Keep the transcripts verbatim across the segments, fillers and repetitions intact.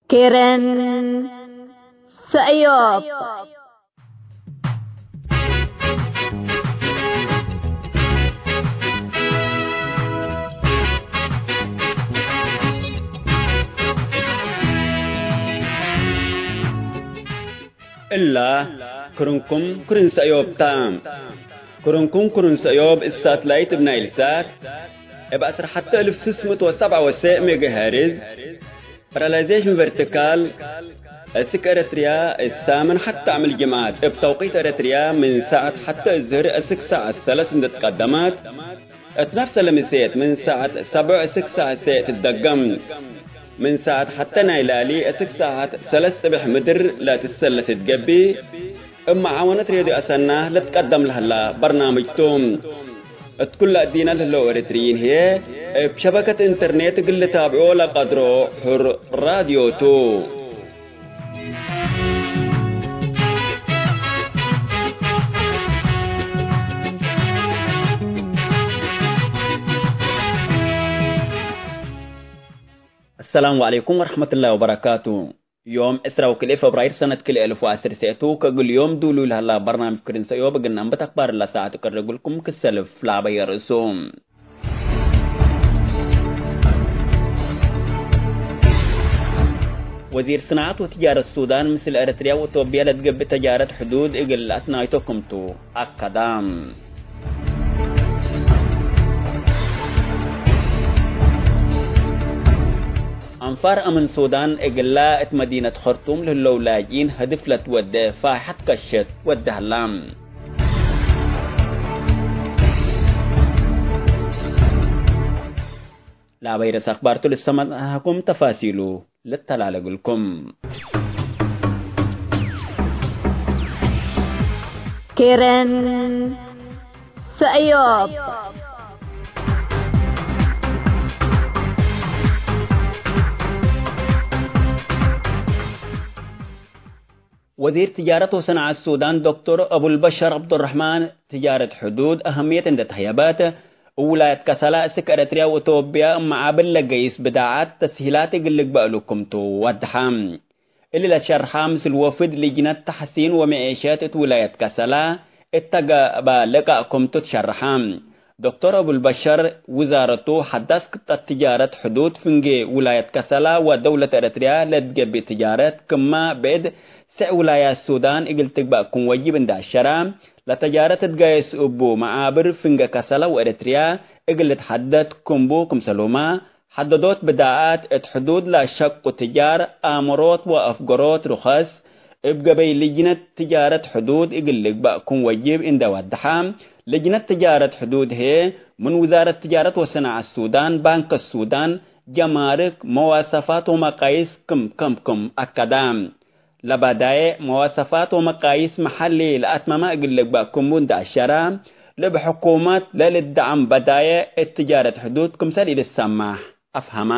ኬረን ሰእዮብ። እላ ክርንኩም ክርን ሰእዮብ ታ። ክርንኩም ክርን ሰእዮብ እብ ሳትላይት እብ ናይል ሳት እብ ዐስር ሐተ እልፍ ስስ ምእት ወሰብዓ ወሰዕ ሜጋሄርዝ፣ ፓራላይዜሽን ቨርቲካል፣ እስክ ኤረትርያ እት ሳምን ሐተ ዓምል ጅምዓት እብ ተውቂት ኤረትርያ ምን ሳዐት ሐተ እዝህር እስክ ሳዐት ሰለስ እንዴ ትቀደመት፣ እት ነፍሰ ለምሴት ምን ሳዐት ሰብዕ እስክ ሳዐት ሴዕ ትትደገም። ምን ሳዐት ሐተ ናይ ላሊ እስክ ሳዐት ሰለስ ጽብሕ ምድር ለትሰለስ ትገብእ። እብ መዓወነት ሬድዮ አሰና ልትቀደም ለህላ በርናምጅ ቱ። እት ኩለ እዲነ ለህለው ኤረትርይን ህዬ፣ እብ ሸበከት ኢንተርኔት እግል ልታብዖ ለቀድሮ ሑር ራድዮ ቱ። አሰላሙ ዐለይኩም ወረሕመቱላሂ ወበረካቱ። ዮም ዕስራ ወክልኤ ፈብራይር ሰነት ክልኤ እልፍ ወዐስር ሴዕቱ፣ ከእግል ዮም ዱሉይ ለሀላ በርናምጅ ክርን ሰእዮብ እግል ነንብት አክባር ለሳዐት እቅርብ እግልኩም ክሰልፍ ላበየ ርእሱ። ወዚር ስናዐት ወትጃረት ሱዳን ምስል ኤረትርያ ወኢትዮጵያ ለትገብእ ተጃረት ሕዱድ እግል ለአትናይቶ ክምቱ አከደ። አንፋር አምን ሱዳን እግላ እት መዲነት ኸርቱም ለህለው ላጅኢን ህድፍ ለትወዴ ፋይሐት ከሸት ወዴ ሀላ። ለአበይ ርእስ አክባርቱ ልሰመዕኩም ተፋሲሉ ልተላለግልኩም። ኬረን ሰእዮብ። ወዚር ትጃረት ወሰናዐት ሱዳን ዶክተር አቡልበሸር ዐብዱረሕማን፣ ትጃረት ሕዱድ አህምየት እንዴ ተህየበት፣ እብ ውላየት ከሰላ እስክ ኤረትርያ ወኢትዮጵያ መዓብል ለገይስ ብዳዓት ተስሂላት እግል ልግበእ እሉ ክምቱ ወድሐ። እሊ ለትሸርሐ ምስል ወፍድ ልጅነት ተሕሲን ወመዔሸት እት ውላየት ከሰላ እተገብአ ልቃእ ክምቱ ትሸርሐ። ዶክተር አቡልበሸር፣ ውዛረቱ ሐዳስ ክጠት ትጃረት ሕዱድ ፍንጌ ውላየት ከሰላ ወደውለት ኤረትርያ ለትገብእ ትጃረት ክመ ብዕድ ስዕ ውላያት ሱዳን እግል ትግበእ ክም ወጅብ እንዴ አሸረ፣ ለተጃረት ትትገየስ እቡ መዓብር ፍንጌ ከሰላ ወኤረትርያ እግል ልትሐደድ ክምቡ ክምሰልሁመ ሐደዶት። ብዳአት እት ሕዱድ ለሸቁ ትጃር አምሮት ወአፍገሮት ሩኸስ እብ ገበይ ልጅነት ትጃረት ሕዱድ እግል ልግበእ ክም ወጅብ እንዴ ወደሐ፣ ልጅነት ትጃረት ሕዱድ ህዬ ምን ውዛረት ትጃረት ወሰናዐት ሱዳን፣ ባንክ ሱዳን፣ ጀማርክ፣ መዋሰፋት ወመቃይስ ክም ከምክም አከደ። ለበዳዬዕ መዋሰፋት ወመቃይስ መሐሊ ለአትመመ እግል ልግበእ ክምቡ እንዴ አሸረ፣ ለእብ ሕኩመት ለልደዓም በዳዬዕ እት ትጃረት ሕዱድ ክምሰል ኢልትሰማሕ አፍሀመ።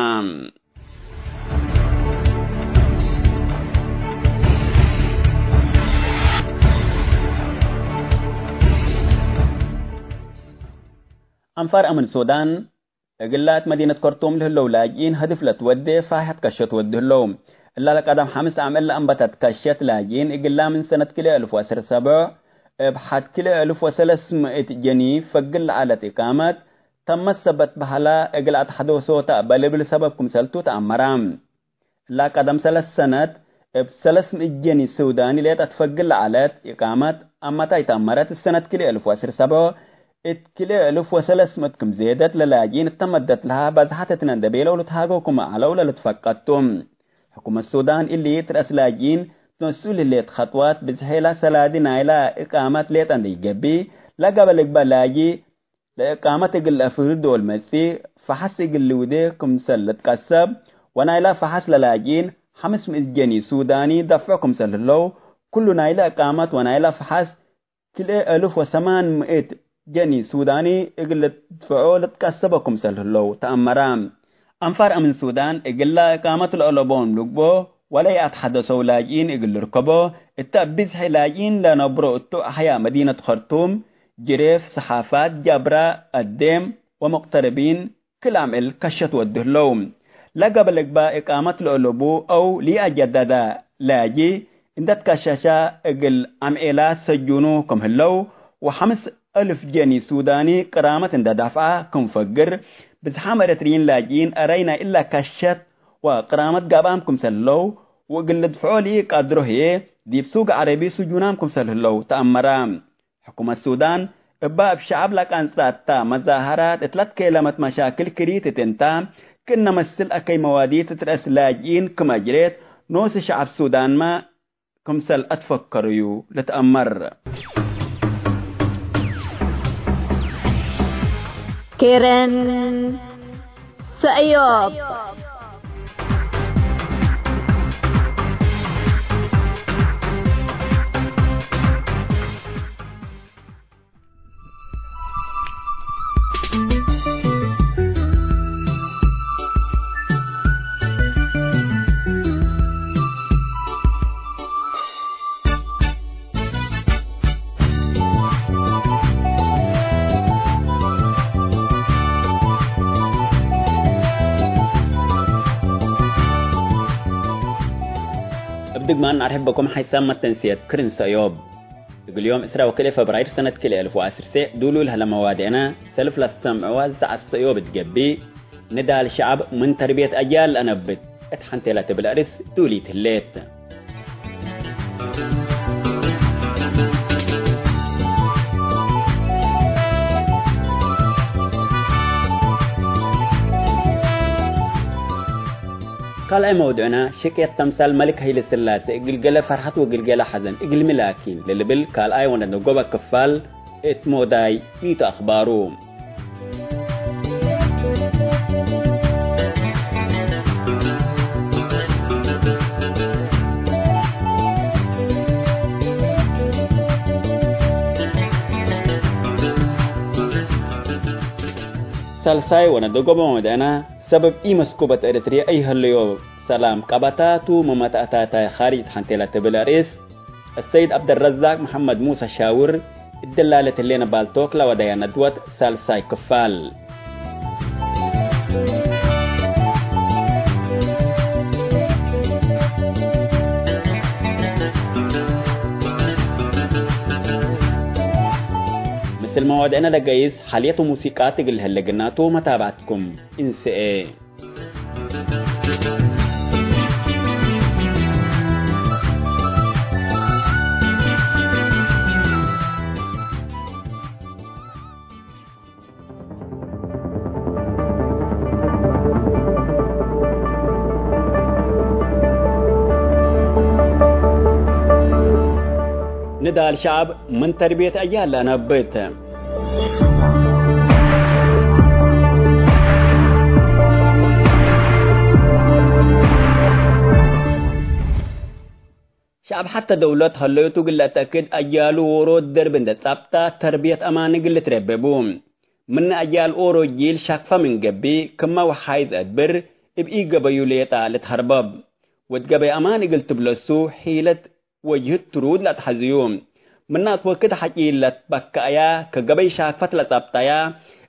አንፋር አምን ሱዳን፣ እግላ እት መዲነት ከርቱም ለህለው ላጅኢን ሀድፍ ለትወዴ ፋይሐት ከሸት ወዲ ህለው። እላ ለቀደም ሐምስ ዓም እለ አንበተት ከሸት ላጅኢን እግላ ምን ሰነት ክልኤ እልፍ ወዐስር ሰብዕ እብ ሐድ ክልኤ እልፍ ወሰለስ ምእት ጀኒ ፈግል ለዐለት ኢቃመት ተመት ሰበት በሀላ እግል አትሐደሶ ተ በልብል ሰበብ ክምሰልቱ ተአመረ። እላ ቀደም ሰለስ ሰነት እብ ሰለስ ምእት ጀኒ ሱዳኒ ሌጠ ትፈግል ለዐለት ኢቃመት አመታ ኢተአመረት፣ እሰነት ክልኤ እልፍ ወዐስር ሰብዕ እት ክልኤ እልፍ ወሰለስ ምእት ክም ዜደት ለላጅኢን እተ መደት ለሀ በዝሐት እትነ እንዴ ቤለው ልትሃገው ክመ ዐለው ለልትፈቀድ ቱ። ሕኩመት ሱዳን እሊ እት ረአስ ላጅኢን ትነስኡ ለህሌት ኸጥዋት ብዝሔላ ሰላዲ ናይላ ኢቃመት ሌጠ እንዴ ኢገብእ፣ ለገበ ልግበእ ላጂ ለእቃመት እግል ለአፍርድ ዶል መጽእ፣ ፈሐስ እግል ልውዴ ክምሰል ልትቀሰብ፣ ወናይላ ፈሐስ ለላጅኢን ሐምስ ምእት ጀኒ ሱዳኒ ደፍዖ ክምሰል ህለው፣ ኩሉ ናይለ እቃመት ወናይላ ፈሐስ ክልኤ እልፍ ወሰማን ምእት ጀኒ ሱዳኒ እግል ልድፍዖ ልትቀሰቦ ክምሰል ህለው ተአመረ። አንፋር አምን ሱዳን እግላ እቃመት ለአለቦም ልግቦ ወለይአትሐደሰው ላጅኢን እግል ልርከቦ፣ እተ እብ ብዝሒ ላጅኢን ለነብሮ እቱ አሕያ መዲነት ከርቱም፣ ጅሬፍ፣ ሰሓፋት፣ ጀብራ፣ አዴም ወሙቅተርቢን ክል አምዕል ከሸት ወዱ ህለው። ለገብእ ልግባእ እቃመት ለአለቡ አው ለኢአጀደደ ላጂ እንደ ትከሸሸ እግል አምዔላት ሰጁኑ ክም ህለው ወሐምስ አልፍ ጀኒ ሱዳኒ ቅራመት እንደ ዳፍዐ ክም ፈግር፣ ብዝሓም ኤረትርዪን ላጅኢን አረይ ናይ እለ ከሸት ወቅራመት ገብአም ክምሰል ህለው ወእግል ልድፍዖ ለኢቀድሮ ህዬ ዲብ ሱግ ዐረቢ ስጁናም ክምሰል ህለው ተአመረ። ሕኩመት ሱዳን እበ እብ ሸዐብ ለቀንጸተ መዛሀራት እት ለትኬለመት መሻክል ክሪት እት እንተ፣ ክእነ መስል አከይ መዋዲት እት ረአስ ላጅኢን ክም አጅሬት፣ ኖስ ሸዐብ ሱዳንመ ክምሰል አትፈከሩዩ ልትአመር። ኬረን ሰእዮብ። እብ ድግማን አርሕበኩም ሓይሳም መተንስየት ክርን ሰእዮብ። እግል ዮም ዕስራ ወክልኤ ፈብራይር ሰነት ክልኤ አልፍ ወዐስር ዱሉይ ለህለ መዋድዕነ ሰልፍ ለትሰምዕወ ዘዐት ሰእዮብ እት ገብእ፣ ንዳል ሸዐብ ምን ተርብየት አጅያል ለአነብት እት ሐንቴ ለትብል አርእስ ዱሊት ህሌት። ካልኣይ መውዱዕነ፣ ሽቅየት ተምሳል መልክ ሀይለ ስላሴ እግል ገሌ ፈርሐት ወእግል ገሌ ሐዘን እግልሚ ላኪን ለልብል ካልኣይ ወነደጎበ ክፋል እት ሞዳይ ሚ ቱ አኽባሩ። ሳልሳይ ወነደጎበ መውዱዕነ፣ ሰበብ ኢመስኩበት ኤረትርየ አይሀለዮ ሰላም ቀበታቱ መመተእታታይ ኻርጅ እት ሐንቴ ለትብል አርእስ፣ አሰይድ ዐብደረዛቅ መሐመድ ሙሰ ሻውር እደላለት ህሌነ ባልቶክ ለወደያ ነድወት ሳልሳይ ክፋል። ምስል መዋድዕነ ለገይስ ሐልየት ወሙሲቃት እግል ለህለ ግናቱ መታብዐትኩም እንስኤ። ንዳል ሸዐብ ምን ተርብየት አጅያል ለአነብት። ሸዐብ ሐተ ደውለት ሀለዮቱ እግል ለአተአክድ አጅያሉ ዎሮት ደርብ እንደ ጸብጠ ተርብየት አማን እግል ልትረቤ ቡ። ምነ አጅያል ዎሮት ጂል ሸክፈ ምን ገብእ፣ ክመ ወሓይዝ አድብር እብ ኢገበዩ ሌጠ ልትሀርበብ። ወእት ገበይ አማን እግል ትብለሱ ሒለት ወጅህት ትሩድ ለአትሐዝዩ። ምናት ወክድ ሐጪል ለትበከአያ፣ ከገበይ ሻክፈት ለጸብጠያ፣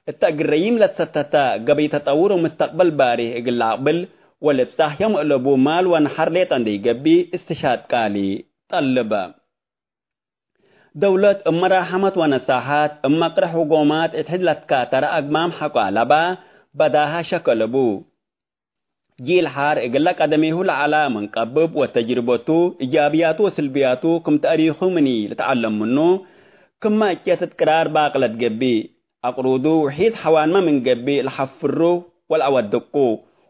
እተ እግል ረዪም ለትሰተተ ገበይ ተጠውር ወምስተቅበል ባሪህ እግል ለአቅብል ወልብጻሕ የም እለቡ ማል ወነሐር ሌጠ እንዴ ኢገብእ እስትሻድ ቃሊ ጠልበ። ደውለት እብ መራሐመት ወነሳሐት፣ እብ መቅረሕ ወጎማት እት ሕድ ለትካተረ አግማም ሐቆ አለባ በዳሃ ሸክ እለቡ። ጂል ሐር እግለ ቀደሜሁ ለዐላ ምን ቀብብ ወተጅርበቱ፣ እጃብያቱ ወስልብያቱ ክም ተእሪኹ ምኒ ልትዐለም ምኑ፣ ክመ እጨት እት ቅራር ባቅለት ገብእ፣ አቅሩዱ ውሒድ ሐዋንመ ምን ገብእ ለሐፍሩ ወለአወድቁ፣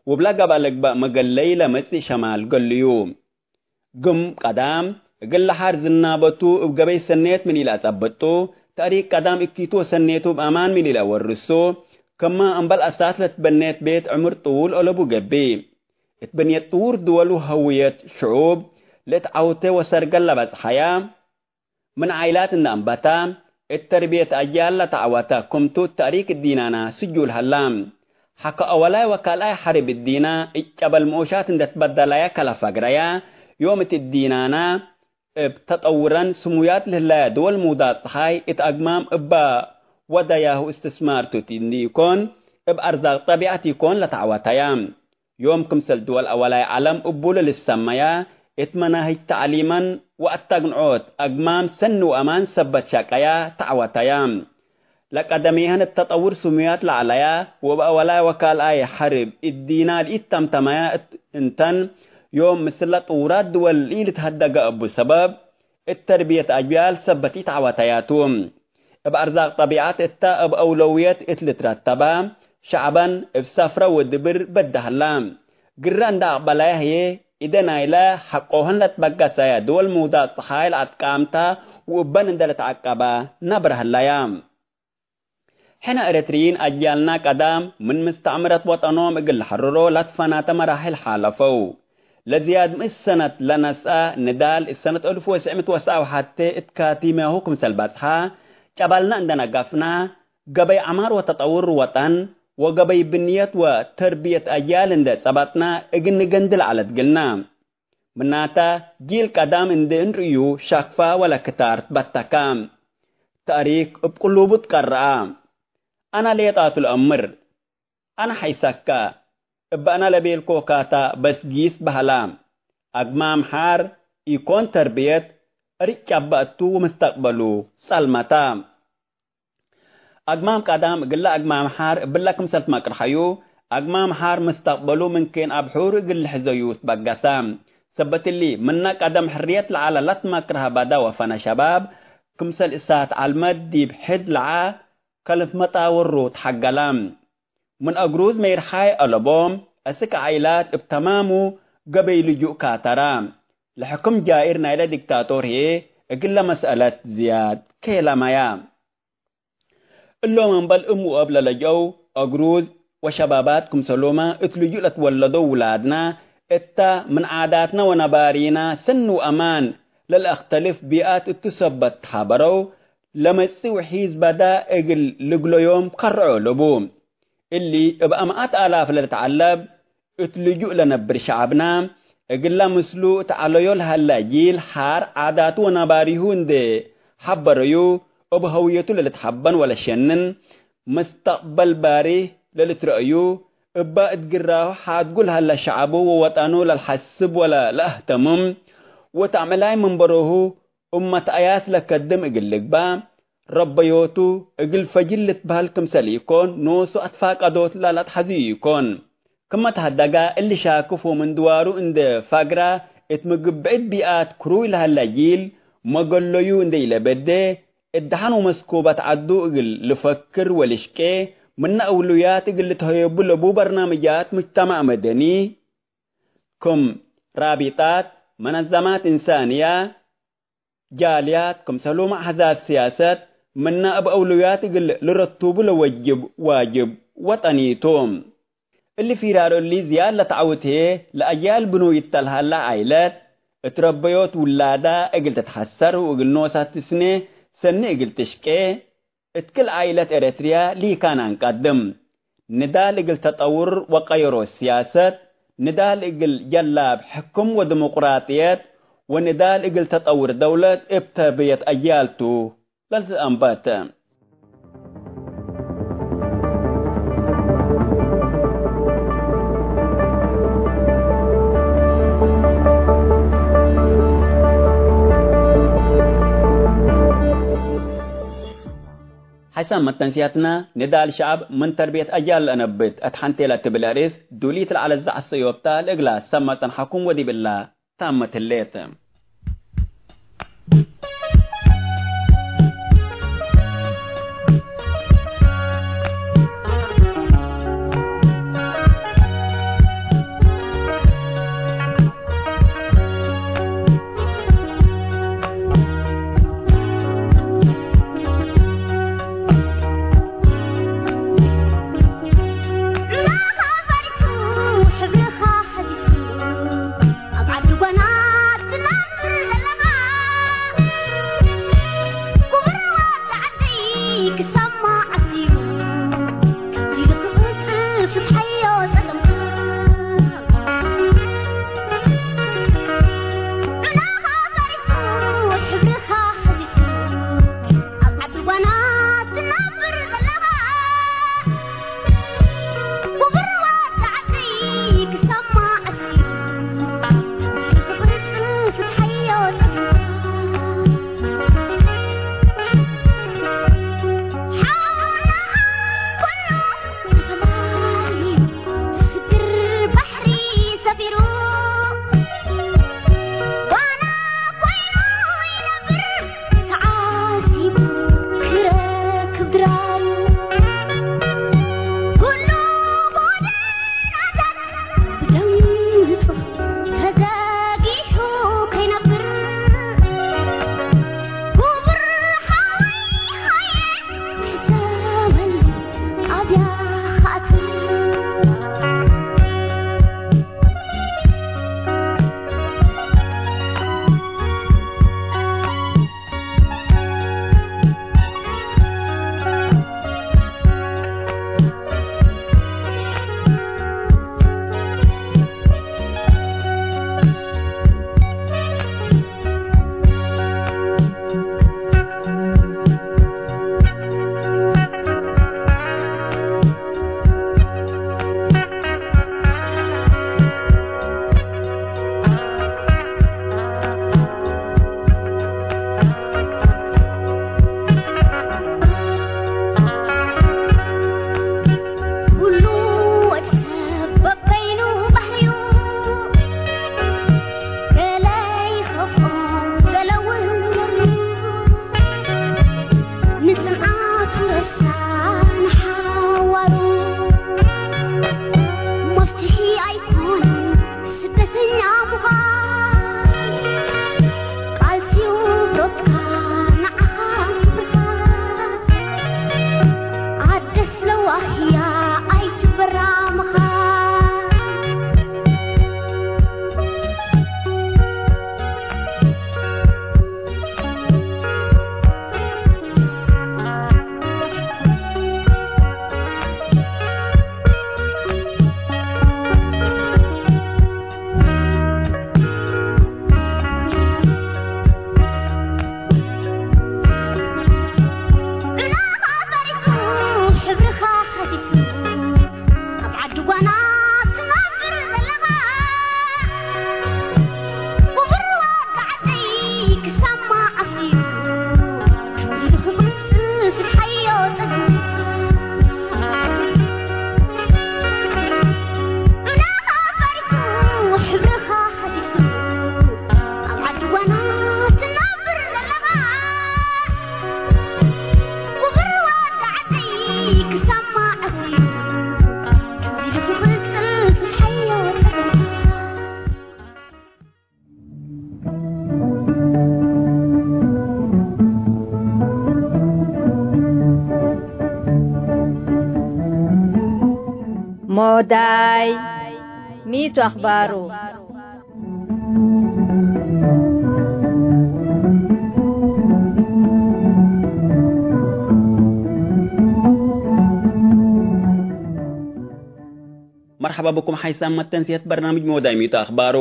ውብለ ገብአ ልግበእ መገለይ ለመጽእ ሸማል ገልዩ። ግም ቀዳም፣ እግል ለሐር ዝናበቱ እብ ገበይ ሰኔት ምን ኢለአጸብጡ፣ ተእሪክ ቀዳም እኪቱ ወሰኔቱ እብ አማን ምን ኢለአወርሱ፣ ክመ እምበል አሳስ ለትበኔት ቤት ዕምር ጥዉል ኦለቡ ገብእ። እት ብንየት ጥዉር ድወል ወሀውየት ሽዑብ ለእት ዐውቴ ወሰርገል ለበጽሐያ፣ ምን ዓይላት እንደ አንበታ፣ እት ተርብየት አጅያል ለተዐወተ ክምቱ እት ተእሪክ እዲናና ስጁል ሀላ። ሐከ አወላይ ወካልኣይ ሐርብ እዲና፣ እጨበል ምኡሻት እንደ ትበደለየ ከለፈግረየ፣ ዮም እት እዲናና እብ ተጠውረን ስሙያት ለህለየ ድወል ሙዳት ጸሓይ እት አግማም እበ ወደያሁ እስትስማር ቱ እንዲኢኮን፣ እብ አርዛቅ ጠቢዐት ኢኮን ለተዐወተየ። ዮም ክምሰል ድወል አወላይ ዐለም እቡ ለልሰመያ፣ እት መናህጅ ተዕሊመን ወአተግንዖት አግማም ሰኒ ወአማን ሰበት ሸቀያ ተዐወተያ። ለቀደሜሀን እት ተጠውር ስሙያት ለዐለያ ወእብ አወላይ ወካልኣይ ሐርብ እዲና ለኢተምተመያ እት-፣ እንተን፣ ዮም ምስለ ጥውራት ድወል ኢልትሀደገ እቡ ሰበብ፣ እት ተርብየት አጅያል ሰበት ኢተዐወተያ ቱ። እብ አርዛቅ ጠቢዐት እተ እብ አውለውየት እት ልትረተባ፣ ሸዕበን እብ ሰፍረ ወድብር በደ ሀላ። ግረ እንደ አቅበላያ ህዬ፣ እደ ናይለ ሐቆሀን ለትበገሰየ ድወል ምውዳቅ ጸሓይ ለአትቃምታ ወእበን እንደ ልትዐቀባ ነብረ ሀላያ። ሕነ ኤረትርይን አጅያልና ቀዳም ምን ምስተዕምረት ወጠኖም እግል ለሐርሮ ለትፈናተ መራሕል ሓለፈው። ለዝያድ ምእት ሰነት ለነስአ ንዳል እት ሰነት አልፍ ወትስዕ ምእት ወሰብዓ ወሐቴ እት ካቲማሁ ክምሰል በጽሐ፣ ጨበልና እንደ ነገፍና፣ ገበይ ዐማር ወተጠውር ወጠን ወገበይ ብንየት ወተርብየት አጅያል እንደ ጸበጥና እግል ንገንድል ዐለት ግልና። ምናተ፣ ጂል ቀዳም እንዴ እንርእዩ ሸክፋ ወለ ክታር ትበተካ። ተእሪክ እብ ቅሉቡ ትቀረአ። አና ሌጣቱ ለአምር። አና ሐይሰከ። እበ አና ለቤልኮካታ በስ ጊስ በህላ። አግማም ሐር ኢኮን ተርብየት፣ እርጭ ጨበ እቱ ወምስተቅበሉ ጸልመታ። አግማም ቀዳም እግለ አግማም ሐር እብለ ክምሰል ትመቅርሐዩ፣ አግማም ሐር ምስተቅበሉ ምንኬን አብ ሑር እግል ልሕዘዩ ትበገሰ። ሰበት እሊ፣ ምነ ቀደም ሕርየት ለዐለ ለትመክርሀ በደ ወፈነ ሸባብ፣ ክምሰል እሳት ዐልመት ዲብ ሕድ ለዐ ከልፍ መጣወሩ ተሐገለ። ምን አግሩዝ ሜርሓይ አለቦም፣ አስክ ዓይላት እብ ተማሙ ገበይ ልጁእ ካተረ። ለሕክም ጃኢር ናይለ ዲክታቶር ህዬ፣ እግለ መስአለት ዝያድ ኬለመያ። እሎም እምበል እም ወአብ ለለጀው አግሩዝ ወሸባባት ክምሰሎመ እት ልጁእ ለትወለደው ውላድና እተ ምን ዓዳትነ ወነባሪና ሰኒ ወአማን ለልአክተልፍ ቢአት እቱ ሰበት ተሓበረው ለመጽእ ወሒዝ በዳ እግል ልግለዮም ከርዖ ለቡ። እሊ እብ አምአት አላፍ ለልትዐለብ እት ልጁእ ለነብር ሸዐብና፣ እግለ ምስሉ እት ዐለዮ ለሀለ ጂል ሐር ዓዳቱ ወነባሪሁ እንዴ ሐበረዩ፣ እብ ሀውየቱ ለልትሐበን ወለሸንን፣ መስተቅበል ባሪህ ለልትረአዩ፣ እበ እት ግራሁ ሓድጉ ለሀለ ሸዐቡ ወወጠኑ ለልሐስብ ወለ ለአህተምም፣ ወተዕመላይ መንበሮሁ እብ መትአያት ለከድም እግል ልግበእ፣ ረበዮቱ እግል ፈጅል ልትበህል ክምሰል ኢኮን፣ ኖሱ አትፋቀዶት ለለአትሐዝዩ ኢኮን። ክመ ተሀደጋ እሊ ሻክፍ ወምን ድዋሩ እንዴ ፈግራ፣ እት ምግብዕት ቢአት ክሩይ ለሀለ ጂል መገለዩ እንዴ ኢለበዴ፣ እት ደሐን ወመስኩበት ዐዱ እግል ልፈክር ወልሽቄ፣ ምነ አውሉያት እግል ልትሀየቡ ለቡ በርናምጃት ሙጅተማዕ መደኒ፣ ክም ራቢጣት፣ መነዘማት እንሳንያ፣ ጃልያት ክምሰልሁመ አሕዛብ ስያሰት ምነ እብ አውለውያት እግል ልረቱቡ ለወጅብ ዋጅብ ወጠኒ ቱ። እሊ ፊራሮ እሊ ዝያድ ለተዐውት ህዬ፣ ለአጅያል ብኑይ እተ ለሀላ ዓይለት፣ እት ረበዮት ውላዳ እግል ትትሐሰር ወእግል ኖሳ ትስኔ ሰኒ እግል ትሽቄ፣ እት ክል ዓኢለት ኤረትርያ ሊካን አንቀድም። ንዳል እግል ተጠውር ወቀየሮ ሲያሰት፣ ንዳል እግል ጀላብ ሕክም ወዲሞቅራጥየት፣ ወንዳል እግል ተጠውር ደውለት እብ ተርብየት አጅያል ቱ ለልትአንበት። ሐይሳም መተንስያትና፣ ንዳል ሸዐብ ምን ተርብየት አጅያል ለአነብት እት ሐንቴ ለትብል አርእስ፣ ዱሊት ለዐለት ዘዐት ሰዮብታ ለእግላ ሰመ ጸንሐኩም ወዲብ እላ ታመት ህሌት። ሞዳይ ሚቱ አኽባሩ። መርሐባ ብኩም ሓይሳም መተንስየት በርናምጅ ሞዳይ ሚቱ አኽባሩ።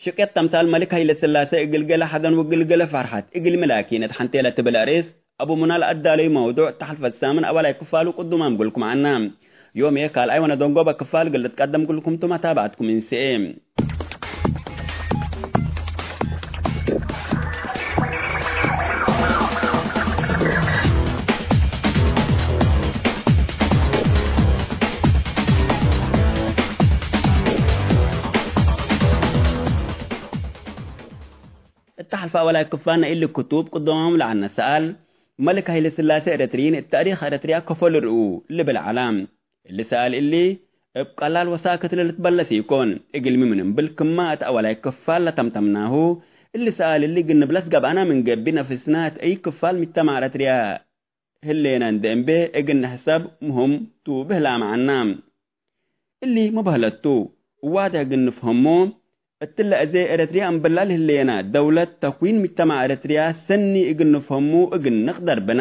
ሽቄት ተምሳል መልክ ሀይለ ስላሴ እግል ገሌ ሐዘን ወእግል ገሌ ፈርሐት እግል ምላኪነት ሐንቴ ለትብል አርእስ አቡ ሙናል አዳለዩ መውዱዕ ተሐልፈት ሳምን አባላይ ክፋሉ ቅዱማም እግልኩም ዐና። ዮምዬ ካልኣይ ወነደንጎበ ክፋል እግል ልትቀደም እግልኩም ቱ መታብዐትኩም እንስኤ። እተ ሐልፈ አወላይ ክፋል ናይ እሊ ክቱብ ቅዶማም ለዐልነ ሰኣል፣ መልክ ሀይለ ስላሴ ኤረትርይን እት ተእሪክ ኤረትርያ ከፎ ልርእዉ? ልብል ዐለ። እሊ ሰኣል እሊ፣ እብ ቀላል ወሳክት ለልትበለስ ኢኮን። እግልሚ ምን እምብል ክመ እት አወላይ ክፋል ለተምተምናሁ፣ እሊ ሰኣል እሊ እግል ንብለስ ገብአና ምን ገብእ ነፍስና እት አይ ክፋል ምጅተማዕ ኤረትርያ ህሌነ እንዴ እምቤ እግል ንሕሰብ ምህም ቱ ብህላመ ዐና። እሊ መበህለት ቱ፣ እዋዴሕ እግል ንፍሀሞ፣ እትለ እዜ ኤረትርያ እምብላ ለህሌነ ደውለት ተክዊን ምጅተማዕ ኤረትርያ ሰኒ እግል ንፍሀሙ እግል ንቅደር ብነ።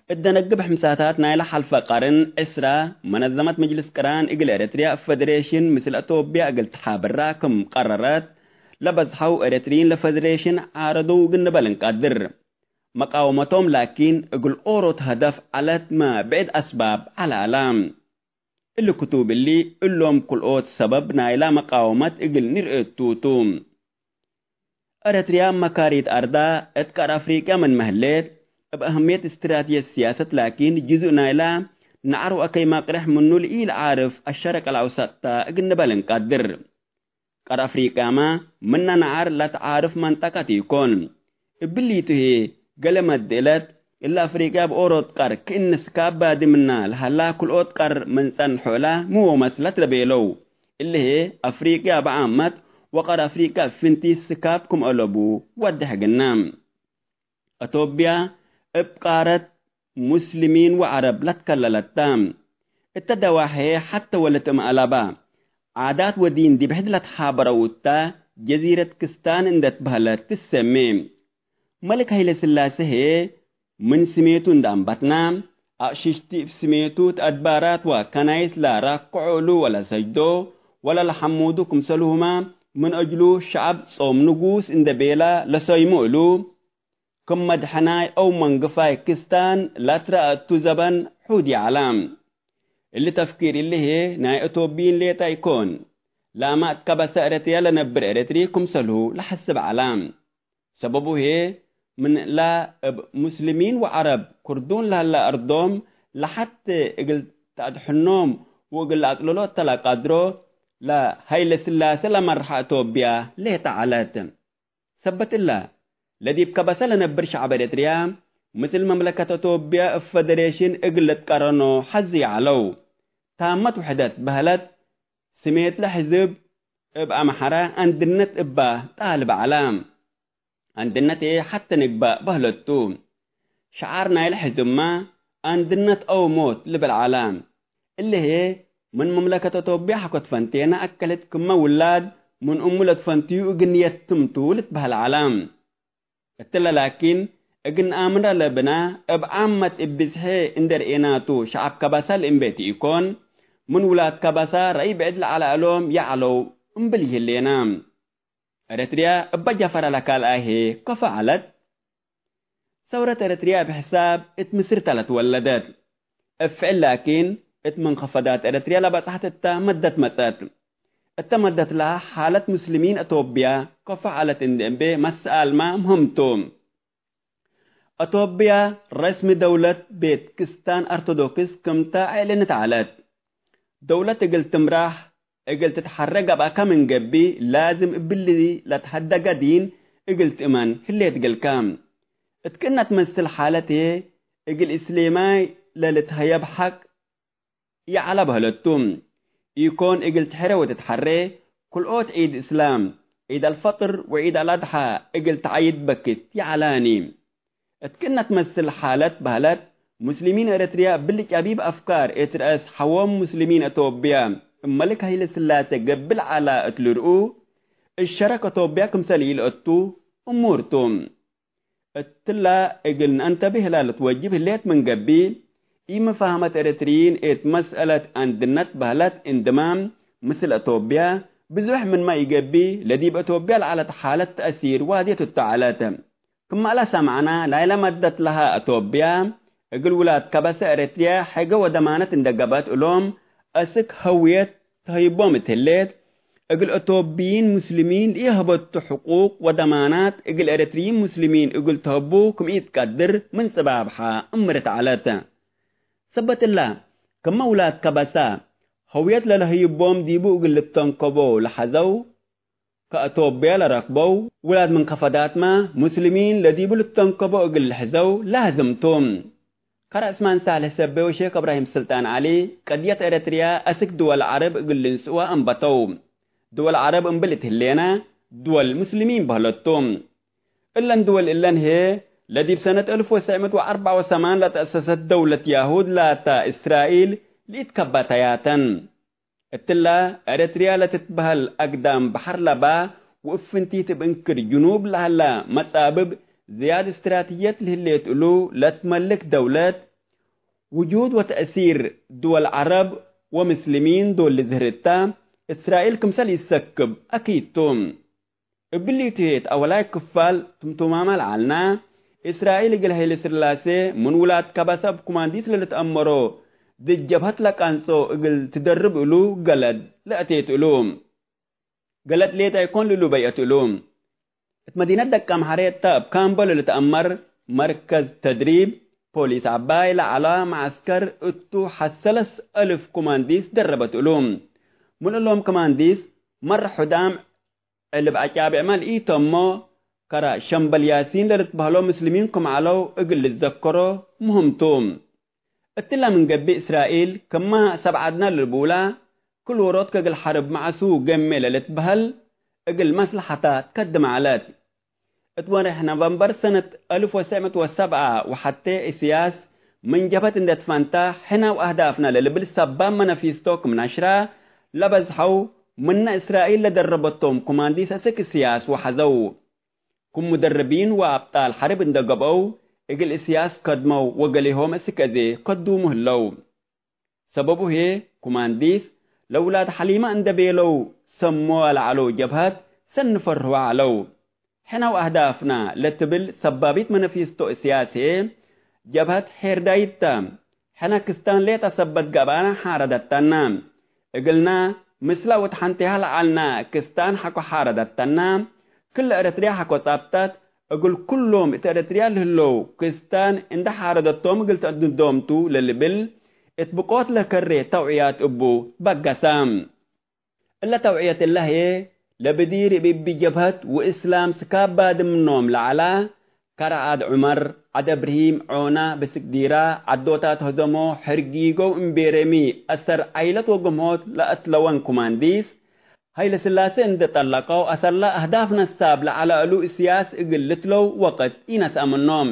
እት ደነግብ ሕምሳታት ናይለ ሐልፈ ቀርን ዕስራ፣ መነዘመት መጅልስ ቅራን እግል ኤረትርያ እብ ፈደሬሽን ምስል አቶብያ እግል ተሓብራ ክም ቀረረት፣ ለበዝሐው ኤረትርይን ለፈደሬሽን ዓረደው እግል ንበል እንቀድር። መቃወመቶም ላኪን እግል ኦሮት ሀደፍ ዐለትመ ብዕድ አስባብ ዐለ ዐለ። እሊ ክቱብ እሊ እሎም ክልኦት ሰበብ ናይላ መቃወመት እግል ንርኤቱ ቱ። ኤረትርያ መካሪት አርዳ እት ቀር አፍሪቅያ ምንመ ህሌት፣ እብ አህምየት እስትራትጅየት ስያሰት ላኪን ጅዙእ ናይላ ነዐር ወአከይ መቅሬሕ ምኑ ለኢለዓርፍ አሸረቅ አልአውሰጥ ተ እግል ንበል እንቀድር። ቀር አፍሪቅያመ ምነ ነዐር ለትዓርፍ መንጠቀት ኢኮን። እብሊቱ ህዬ፣ ገሌ መድእለት እለ አፍሪቅያ እብ ኦሮት ቀር ክእነ ስካብ ባዲ ምና ለሀላ ክልኦት ቀር ምን ጸንሖ እላ ሚ ወመስለት ለቤለው። እሊ ህዬ፣ አፍሪቅያ እብ ዓመት ወቀር አፍሪቅያ እብ ፍንቲት ስካብ ክም አለቡ ወዴሕ እግልነ። አቶብያ እብ ቃረት ሙስሊሚን ወዐረብ ለትከለለት ተ። እተ ደዋሔ ሐተ ወለት እም አለባ፣ ዓዳት ወዲን ዲብ ሕድ ለትሓበረው እተ ጀዚረት ክስታን እንዴ ትበህለት ትሰሜ። መልክ ሀይለ ስላሴ ህዬ ምን ስሜቱ እንዴ አንበትና፣ አቅሽሽቲ እብ ስሜቱ እት አድባራት ወከናይስ ለራክዖ እሉ ወለሰጅዶ ወለለሐሙዱ ክምሰልሁመ፣ ምን አጅሉ ሸዐብ ጾም ንጉስ እንዴ ቤላ ለሰይሞ እሉ። ክም መድሐናይ አው መንግፋይ ክስታን ለትረአ እቱ ዘበን ሑድ ይዐለ። እሊ ተፍኪር እሊ ህዬ ናይ አቶብይን ሌጠ ኢኮን። ላመ እት ከበሰ ኤረትርያ ለነብር ኤረትሪ ክምሰልሁ ለሐስብ ዐለ። ሰበቡ ህዬ፣ ምን እላ እብ ሙስሊሚን ወዐረብ ክርዱን ለሀለ አርዶም ለሐቴ እግል ተአድሕኖም ወእግል ለአጽልሎ እተ ለቀድሮ፣ ለሀይለ ስላሴ ለመርሐ አቶብያ ሌጠ ዐለት። ሰበት እለ፣ ለዲብ ከበሰ ለነብር ሸዐብ ኤረትርያ፣ ምስል መምለከት አቶብያ እብ ፈደሬሽን እግል ልትቀረኖ ሐዜ ይዐለው። ታመት ውሕደት በህለት፣ ስሜትለ ሕዝብ እብ አምሐረ አንድነት እባ ጣልብ ዐለ። አንድነት ህዬ ሐቴ ንግባእ በህለት ቱ። ሸዓር ናይለ ሕዝብመ አንድነት አው ሞት ልብል ዐለ። እሊ ህዬ ምን መምለከት አቶብያ ሐቆት ፈንቴነ አከለት ክመ ውላድ ምን እሙ ለትፈንትዩ እግል ንየትም ቱ ልትበህል ዐለ። እትለ ላኪን እግል ነአምረ ለብነ እብ ዓመት እብ ብዝሔ እንዴ ርኤናቱ ሸዐብ ከበሰ ለእምቤ ቲ ኢኮን፣ ምን ውላድ ከበሰ ረአይ ብዕድ ለዐለ እሎም ይዐለው እምብል ይህሌነ። ኤረትርያ እበ ጀፈረ ለካልኣይ ህዬ ከፎ ዐለት። ሰውረት ኤረትርያ እብ ሕሳብ እት ምስር ተ ለትወለደት። እብ ፍዕል ላኪን፣ እት መንከፈዳት ኤረትርያ ለበጽሐት እተ መደት መጸት። እተ መደት ለሀ ሓለት ሙስሊሚን አቶብያ ከፎ ዐለት እንዴ እምቤ መሰኣልመ ምህም ቱ። አቶብያ ረስሚ ደውለት ቤት ክስታን አርቶዶክስ ክምተ አዕለነት ዐለት። ደውለት እግል ትምራሕ፣ እግል ትትሐረ ገብአከ ምን ገብእ፣ ላዝም እብሊ ለትሀደገ ዲን እግል ትእመን ህሌት እግልከ። እት ክእነ ትመስል ሓለት ህዬ፣ እግል እስሌማይ ለልትሀየብ ሐቅ ይዐለ በህለት ቱ። ኢኮን እግል ትሕሬ ወትትሐሬ፣ ክልኦት ዒድ እስላም፣ ዒድ አልፈጥር ወዒድ አልአድሓ እግል ተዐይድ በክት ይዐላኒ። እት ክእነ ትመስል ሓለት በህለት፣ ሙስሊሚን ኤረትርያ እብሊ ጨቢብ አፍካር እት ረአስ ሐዎም ሙስሊሚን አቶብያ እብ መልክ ሀይለ ስላሴ ገብእ ለዐላ እት ልርኡ፣ እት ሸረክ አቶብያ ክምሰል ኢልአቱ እሙር ቱ። እትላ እግል ነአንተብህ ለልትወጅብ ህሌት ምን ገብእ፣ ኢመፋህመት ኤረትርዪን እት መስአለት አንድነት በህለት እንድማም ምስል አቶብያ ብዙሕ ምንመ ኢገብእ፣ ለዲብ አቶብያ ለዐለት ሓለት ተአሲር ዋድየት እቱ ዐለት። ክመ ለሰምዐነ፣ ናይለ መደት ለሀ አቶብያ፣ እግል ውላድ ከበሰ ኤረትርያ ሐገ ወደማነት እንደ ገብአት እሎም፣ አስክ ሀውየት ተህይቦም እት ህሌት፣ እግል አቶብይን ሙስሊሚን ለኢሀበቱ ሕቁቅ ወደማናት፣ እግል ኤረትርይን ሙስሊሚን እግል ተህቡ ክም ኢትቀድር ምን ጽባብሐ እምርት ዐለት። ሰበት እለ፣ ክመ ውላድ ከበሰ፣ ሀውየት ለለህይቦም ዲቡ እግል ልተንከቦ ለሐዘው፣ ከአቶብያ ለረክበው ውላድ መንከፈዳትመ፣ ሙስሊሚን ለዲቡ ልተንከቦ እግል ልሕዘው ላዝም ቱ። ከረ እስማን ሳልሕ ሰቤ ወሼክ እብራሂም ስልጣን ዐሊ፣ ቀድየት ኤረትርያ አስክ ድወል ዐረብ እግል ልንስእወ አንበተው። ድወል ዐረብ እምብል እት ህሌነ፣ ድወል ሙስሊሚን በህለት ቱ። እለን ድወል እለን ህዬ፣ ለዲብ ሰነት አልፍ ወትሰዕ ምእት ወአርበዕ ወሰማን ለተአሰሰት ደውለት ያሁድ ላታ እስራኤል ለኢትከበተያተን። እትለ ኤረትርያ ለትትበሀል አግዳም በሐር ለባ ወእብ ፍንቲት እብ እንክር ጅኑብ ለሀላ መጻብብ ዝያድ እስትራትጅየት ለህሌት እሉ ለትመልክ ደውለት፣ ውጁድ ወተእሲር ድወል ዐረብ ወምስልሚን ዶል ልዝህር እተ፣ እስራኤል ክምሰል ኢትሰክብ አኪድ ቱ። እብሊቱ ህዬ እት አወላይ ክፋል ትምቱማመ ለዐልና፣ እስራኤል እግል ሀይለ ስላሴ ምን ውላድ ከበሰ እብ ኩማንዲስ ለልትአመሮ ድድ ጀብሀት ለቃንጾ እግል ትደርብ እሉ ገለድ ለአቴት እሉ። ገለድ ሌጠ ኢኮን ልሉ በይአት እሉ። እት መዲነት ደቀምሐሬ እተ እብ ካምቦ ለልትአመር መርከዝ ተድሪብ ፖሊስ ዐባይ ለዐለ መዐስከር እቱ ሐሰለስ አልፍ ኩማንዲስ ደረበት እሉ። ምን እሎም ኩማንዲስ መር ሑዳም ዕልብ አጫብዕመ ለኢተሞ፣ ከረ ሸምበል ያሲን ለልትበህሎ ምስልሚን ክም ዐለው እግል ልዘከሮ ምህም ቱ። እትለ ምን ገብእ፣ እስራኤል ክመ ሰብ ዐድነ ልቡላ፣ ክል ዎሮት ከእግል ሐርብ መዐሱ ገሜ ለልትበህል እግል መስለሐታ ትከድም ዐለት። እት ወሬሕ ኖቨምበር ሰነት አልፍ ወትሰዕ ምእት ወሰብዓ ወሐቴ፣ እስያስ ምን ጀብሀት እንዴ ትፈንታ፣ ሕነ ወአህዳፍነ ለልብል ሰባብ መነፊስቶ ክም ነሽራ ለበዝሐው፣ ምነ እስራኤል ለደረበቶም ኩማንዲስ አስክ እስያስ ወሐዘው። ክም ሙደርቢን ወአብጣል ሐርብ እንዴ ገብአው፣ እግል እስያስ ከድመው ወገሌሆም አስክ አዜ ከዱሙ ህለው። ሰበቡ ህዬ፣ ኩማንዲስ ለውላድ ሐሊመ እንዴ ቤለው ሰምወ ለዐለው ጀብሀት ሰኒ ፈርህወ ዐለው። ሕነ ወአህዳፍነ ለትብል ሰባቢት መነፊስቶ እስያስ ህዬ፣ ጀብሀት ሔርዳይት ተ። ሕነ ክስታን ሌጠ ሰበት ገብአነ ሓረደተነ። እግልነ ምስለ ወትሐንቴሃ ለዐልነ ክስታን ሐቆ ሓረደተነ። ክል ኤረትርያ ሐቆ ጸብጠት፣ እግል ኩሎም እት ኤረትርያ ለህለው ክስታን እንዴ ሓረደቶም እግል ተአድንዶም ቱ ለልብል እት ብቆት ለከሬ ተውዕያት እቡ በገሰ። እለ ተውዕየት እለ ህዬ፣ ለብዲር እብ እቢ ጀብሀት ወእስላም ስካብ ባድም ምኖም ለዐላ፣ ከረ ዐድ ዑመር፣ ዐድ እብርሂም፣ ዖና፣ ብስክ ዲራ፣ ዐዶታት ሀዘሞ፣ ሕርጊጎው እምቤሬሚ፣ አሰር ዓይለት ወግምሆት ለአትለወን ኩማንዲስ፣ ሀይለ ስላሴ እንዴ ጠለቀው አሰላ አህዳፍ ነሳብ ለዐለ እሉ እስያስ እግል ልትለው ወቅት ኢነስአ ምኖም።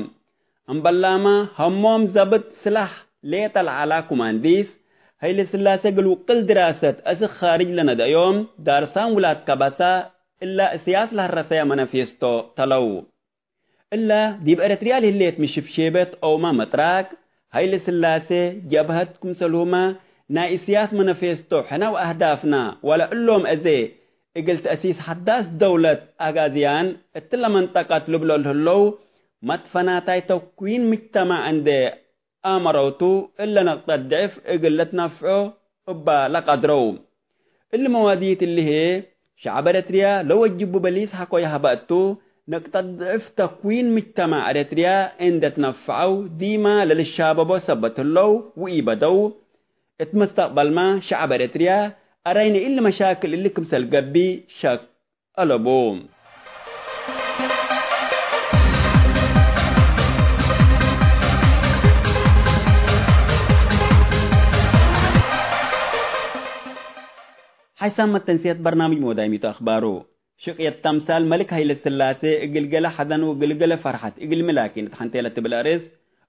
እምበላመ፣ ሀሞም ዘብጥ ስላሕ ሌጠ ለዐላ ኩማንዲስ፣ ሀይለ ስላሴ እግል ውቅል ድራሰት አስክ ኻርጅ ለነደአዮም ዳርሳን ውላድ ከበሳ፣ እለ እስያስ ለሀረሰየ መነፌስቶ ተለው። እለ ዲብ ኤረትርያ ለህሌት ምሽብሼበት ኦውመ መጥራቅ፣ ሀይለ ስላሴ፣ ጀብሀት ክምሰልሁመ ናይ እስያስ መነፌስቶ ሕነ ወአህዳፍና ወለእሎም አዜ እግል ተእሲስ ሐዳስ ደውለት አጋዝያን እትለ መንጠቀት ልብሎ ለህለው መትፈናታይ ተክዊን ምጅተማዕ እንዴ አመረውቱ፣ እለ ነቅጠት ድዕፍ እግል ልትነፍዖ እበ ለቀድረው። እሊ መዋዲት እሊ ህዬ፣ ሸዐብ ኤረትርያ ለወጅቡ በሊስ ሐቆ የሀበ እቱ፣ ነቅጠት ድዕፍ ተክዊን ምጅተማዕ ኤረትርያ እንዴ ትነፈዐው፣ ዲማ ለልሻበቦ ሰበት ህለው ወኢበደው። እት መስተቅበልመ ሸዐብ ኤረትርያ አረይነ እሊ መሻክል እሊ ክምሰል ገብእ ሸክ አለቡ። ሓይሳም መተንስየት በርናምጅ ሞዳይሚቱ አኽባሩ። ሽቅየት ተምሳል መልክ ሀይለ ስላሴ እግል ገሌ ሐዘን ወእግል ገሌ ፈርሐት እግል ሚ ላኪን እት ሐንቴ ለትብል አርእስ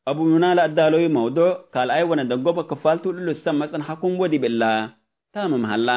አቡና ለአዳለዊ መውዱዕ ካልኣይ ወነደንጎበ ክፋልቱ እሉ ልሰመዕ ጽንሐኩም ወዲብ እላ ታምም ሀላ።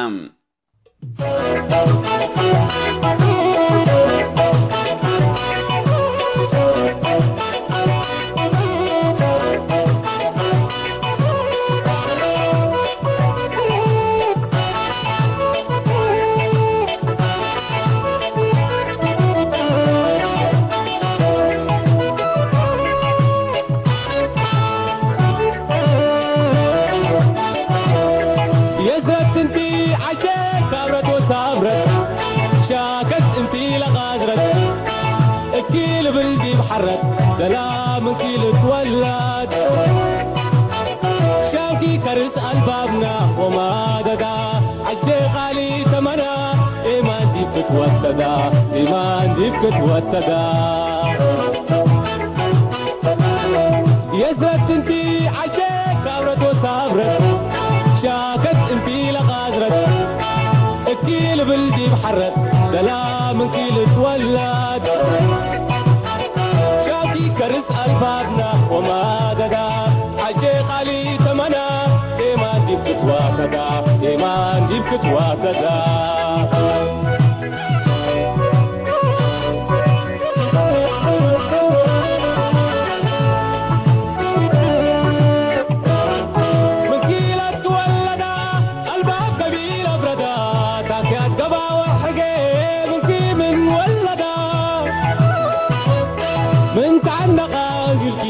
የዝረት እንቲ ዐቼ ካብረት ወሳብረት፣ ሻከት እንቲ ለቃዝረት፣ እኪ ልብል ዲብ ሐረት፣ ደላ ምንኪ ልትወለድ። ሻምኪ ከርስ አልባብና ወማደዳ፣ ዐቼ ቃሊ ተመና፣ ኤማን ዲብ ክትወተዳ፣ ኤማን ዲብ ክትወተዳ። የዝረት እንቲ ዐቼ ካብረት ወሳብረት፣ ሻከት እንቲ ለቃዝረት፣ እኪ ልብል ዲብ ሐረት፣ ደላ ምንኪ ልትወለድ። ሻምኪ ከርስ አልባብና ወማደዳ፣ ዐቼ ቃሊ ተመና፣ ኤማን ዲብ ክትዋተዳ፣ ኤማን ዲብ ክትዋተዳ። ምንኪ ለትወለዳ፣ አልባብ ገቢል አብረዳ፣ ታክያት ገባ ወሕጌ ምንኪ ምን ወለዳ። ምን ተዐነቃ እግልኪ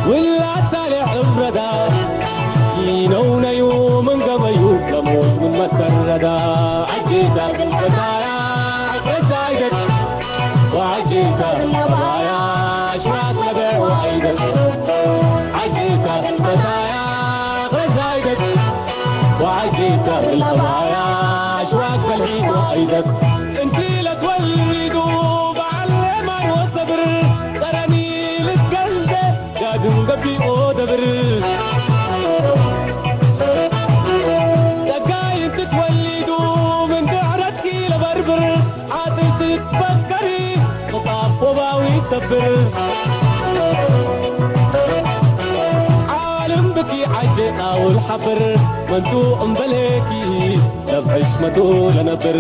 ውላድ ሳሌሕ እብረዳ፣ ኢነውነዩ ምን ገበዩ ለሞት ምን መተረዳ። ዐጂብታ እግል ፈታያ ዕቅረት ዛይደት፣ ወዐጂብታ እግል አባያ አሽማት ለበዕ ወአይደት። ዐጂብታ እግል ፈታያ ዕቅረት ዛይደት፣ ወዐጂብታ እግል አባያ አሽዋክ በልዒት ወአይደት። እንቲ ለትወሊዱ በዐል ኤማን ወሰብር፣ ጸረኒ ልትገልደ ጋድም ገቢኦ ደብር። ጸጋይ እንቲ ትወሊዱ ምን ድሕረትኪ ለበርብር፣ ዓጥር ትትፈከሪ ክጣፍ ወባዊ ተብር። ዓልም ብኪ ዐጄ ቃውል ሐብር፣ መንቱ እምበሌኪ ለብሕሽመቱ ለነብር።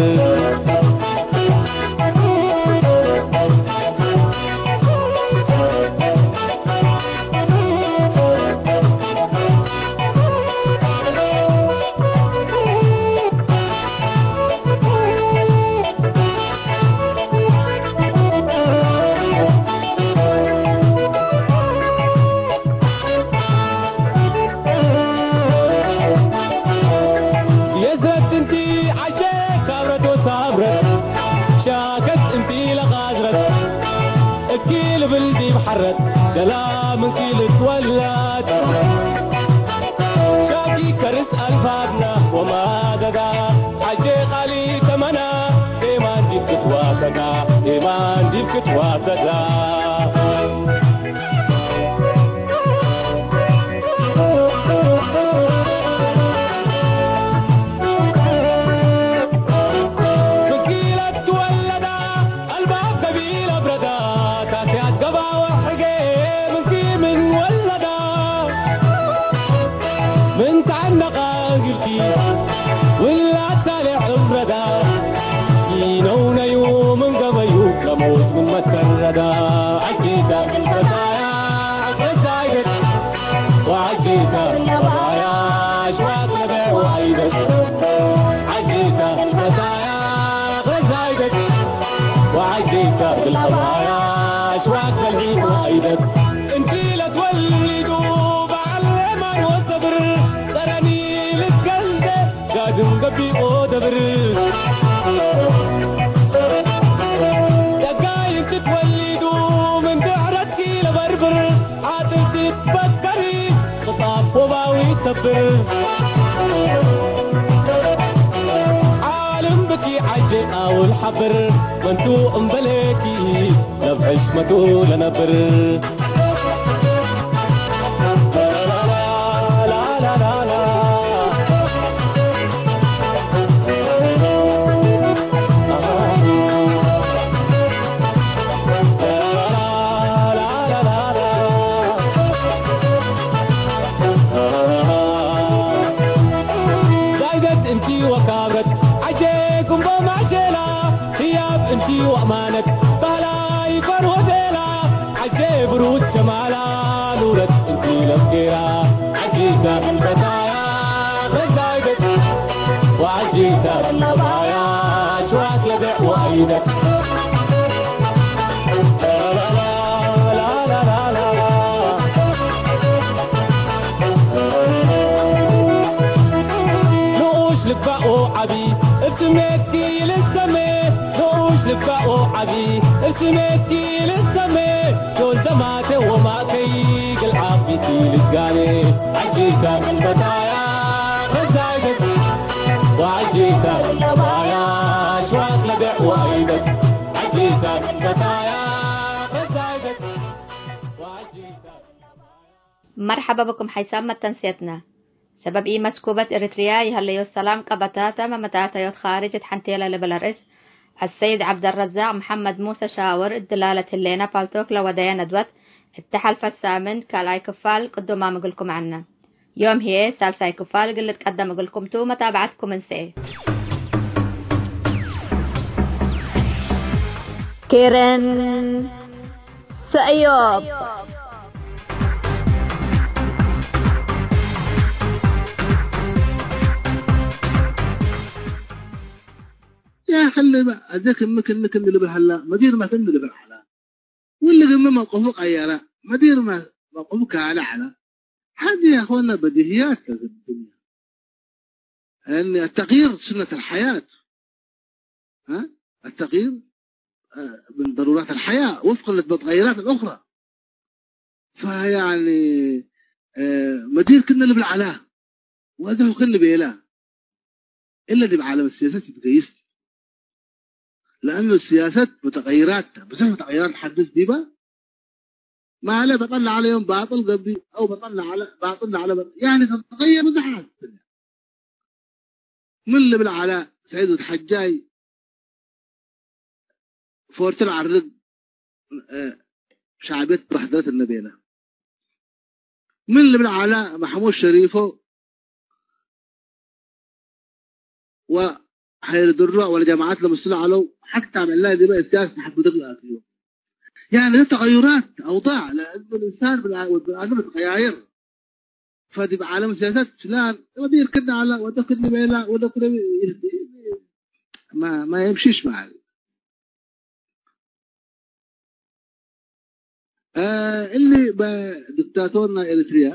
የዝረት እንቲ ዐሼ ካብረት ወሳብረት፣ ሻከት እንቲ ለቃዝረት፣ እኪ ልብል ዲብ ሐረት፣ ገላ ምንኪ ልትወለድ። ሻኪ ከርስ አልፋድና ወማደዳ፣ ዐሼ ቃሊ ተመና፣ ኤማን ዲብ ክትዋተዳ፣ ኤማን ዲብ ክትዋተዳ። ፍኪለት ትወለዳ፣ አልባብ ከቢል አብረዳ፣ ታክያት ገባ ወሕጌ ምንኪ ምን ወለዳ። ምን ተዐነቃ እግልኪ ውላድ ሳሌሕ እብረዳ፣ ኢነውነዩ ምን ገበዩ ለሞት ምን መተረዳ። ዐጂብታ እግል ፈታያ ዕቅረት ዛይደት፣ ወዐጂብታ እግል አባያ አሽዋክ ለበዕ ወአይደት። ዐጂብታ እግል ፈታያ ዕቅረት ዛይደት፣ ወዐጂብታ እግል አባያ አሽዋክ በልዒት ወአይደት። እንቲ ለትወሊዱ በዐል ኤማን ወሰብር፣ ጸረኒ ልትገልደ ጋድም ገቢኦ ደብር። ጸጋይ እንቲ ትወሊዱ ምን ድሕረትኪ ለበርብር፣ ዓጥር ትትፈከሪ ክጣፍ ወባዊ ተብር። ዓልም ብኪ ዐጄ አውል ሐብር፣ መንቱ እምበሌኪ ለብሕሽመቱ ለነብር። ለፍኪራ ዐጂተ እንፈታያ ረዛይደት ወዐጂተ እነባያ ሽዋክ ለብዕ ወአይደት። ንኡሽ ልባኡ ዐቢ እብ ስሜትኪ ልሰሜ፣ ንኡሽ ልባኡ ዐቢ እብ ስሜትኪ ልሰሜ፣ ሾል ደማቴ ወማእከይ ግል ዓፊቲ ልትጋኔ። ዐጂተ እንፈታያ ረዛይደት ወዐጂተ እነባያ ሽዋክ ለብዕ ወአይደት። ዐጂተ እንፈታያ ረዛይደት ወዐጂተ መርሐበ ብኩም ሐይሳም መተንሴትነ። ሰበብ ኢመስኩበት ኤሪትርያ ይሀለዮ ሰላም ቀበታተ መመጣተዮት ኻርጅ እት ሐንቴለ ልብል ርእስ አሰይድ ዐብደረዛቅ መሐመድ ሙሰ ሻውር እድላለት ህሌነ ፓልቶክ ለወደየ ነድወት እተ ሐልፈት ሳምንት ካልኣይ ክፋል ቅዱማም እግልኩም ዐልነ። ዮም ህዬ ሳልሳይ ክፋል እግል ልትቀደም እግልኩም ቱ፣ መታብዐትኩም እንሰኤ። ኬረን ሰእዮብ። ያ ኸሊ በ-፣ አዜ ክም ክም ክም ልብል ሀላ፣ መዲር ማ ክም ልብል ዐላ። ወለ ግመ መውቀፉ ቀየረ፣ መዲር መ-፣ መውቀፉ ካልእ ዐለ። ሀዚ ያ አኽዋና በዲህያት ለዝም ዱንያ። ያኒ አተግይር ሱነት አልሐያት። ሀ? አተግይር፣ አ፣ ምን ደሩራት አልሐያ ወፍቅ ለልመትገይራት አልኡኽራ። ፈያኒ፣ አ፣ መዲር ክነ ልብል ዐላ፣ ወአዘሁ ክነ ቤላ። እለ ዲብ ዓለም ሲያሰት ይትገይስ። ለአኑ ሲያሰት ሙተቀይራት ተ፣ ብዙሕ ሙተቀይራት ሐድስ ዲበ። ማለ በጠል ለዐለ ዮም ባጥል ገብእ፣ አው በጠል ለዐለ፣ ባጥል ለዐለ በጥ-፣ ያኒ ተተገየር ብዙሕ ሐድስ። ምን ልብል ዐለ ሰዒድ ወድ ሐጃይ ፎርት ለዐርግ፣ እ፣ ሸዕብየት በህደረት እነ ቤለ። ምን ልብል ዐለ መሕሙድ ሸሪፎ ወሀይር ድሮ ወለጀማዐት ለምስሉ ዐለው፣ ሐታ ምን ላይ ዲበ እስያስ ተሐት ብድር ለአትዩ። ያኒ ተገዩራት አውዳዕ ለእዝም ልእንሳን ብን-፣ ወድ ብንአደም ልትቀያየር። ፈዲብ ዓለም ሲያሰት ፍላን ወዲር ክነ ዐለ፣ ወደ ክነ ቤላ፣ ወደ ክነ ማ፣ ማ የምሺሽ መዓል። አ፣ እሊ በዲክታቶር ናይ ኤሪትሪያ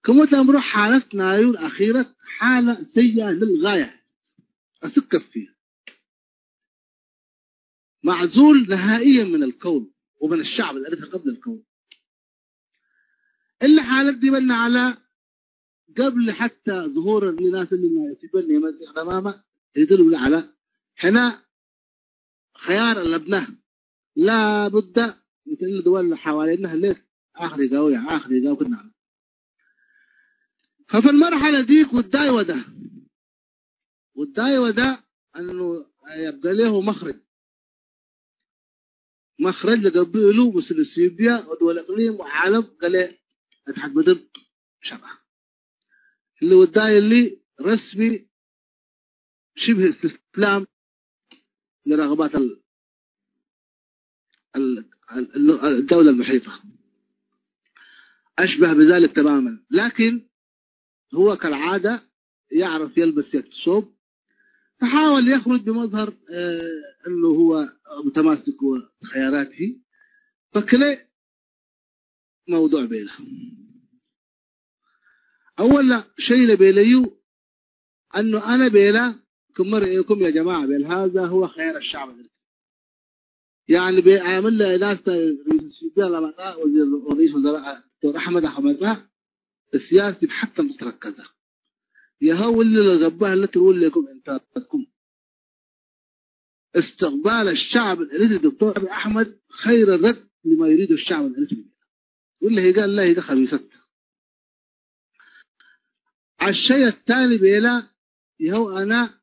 ክሙ ተአምሮ ሓለት ናዩ አኺረት ሓለ ሰይአ ልልጋየ። አስከፊ። معزول نهائيا من الكون ومن الشعب الأريتري قبل الكون. እሊ ሓለት ዲበ እነ ዐለ፣ قبل حتى ظهور እሊ ናስ እሊ ናይ ሲበን የመጽእ ደማመ፣ ይድል ብለ ዐለ። ሕነ خيار አለብነ። ላቡደ ምትል ድወል ሐዋሌነ ህሌት አክሪጋው ያ አክሪጋው ክና ዐለ። ففي المرحلة ዲክ ውዳይ ወደ ውዳይ ወደ አኑ የብደ ሌሁ መኽረጅ። መኽረጅ ለገብእ እሉ ምስል ኢትዮጵያ ወድወል እቅሊም ወዓለም ገሌ እት ሐድ ምድር ሸርዐ። እሊ ውዳይ እሊ ረስሚ ሽብህ እስትስላም ለረግባት ال-، ال-، ال-، الدولة المحيطة. أشبه بذلك تماما. لكن هو كالعادة يعرف يلبس يكتسوب، فحاول يخرج بمظهر، آه، أنه هو متماسك وخياراته، فكلي موضوع بينه. أول شيء لبيليو أنه أنا بيلا كم رأيكم يا جماعة بيل، هذا هو خيار الشعب الإريتري. يعني بيعمل له ناس رئيس السعودية لما جاء وزير، رئيس وزراء دكتور أحمد أحمد، السياسي حتى متركزة. يا هو اللي لغبها اللي تقول لكم انتاتكم. استقبال الشعب الإريتري دكتور أبي أحمد خير الرد لما يريد الشعب الإريتري. واللي هي قال لا، هي خبيثة. الشيء الثاني بيلا يهو أنا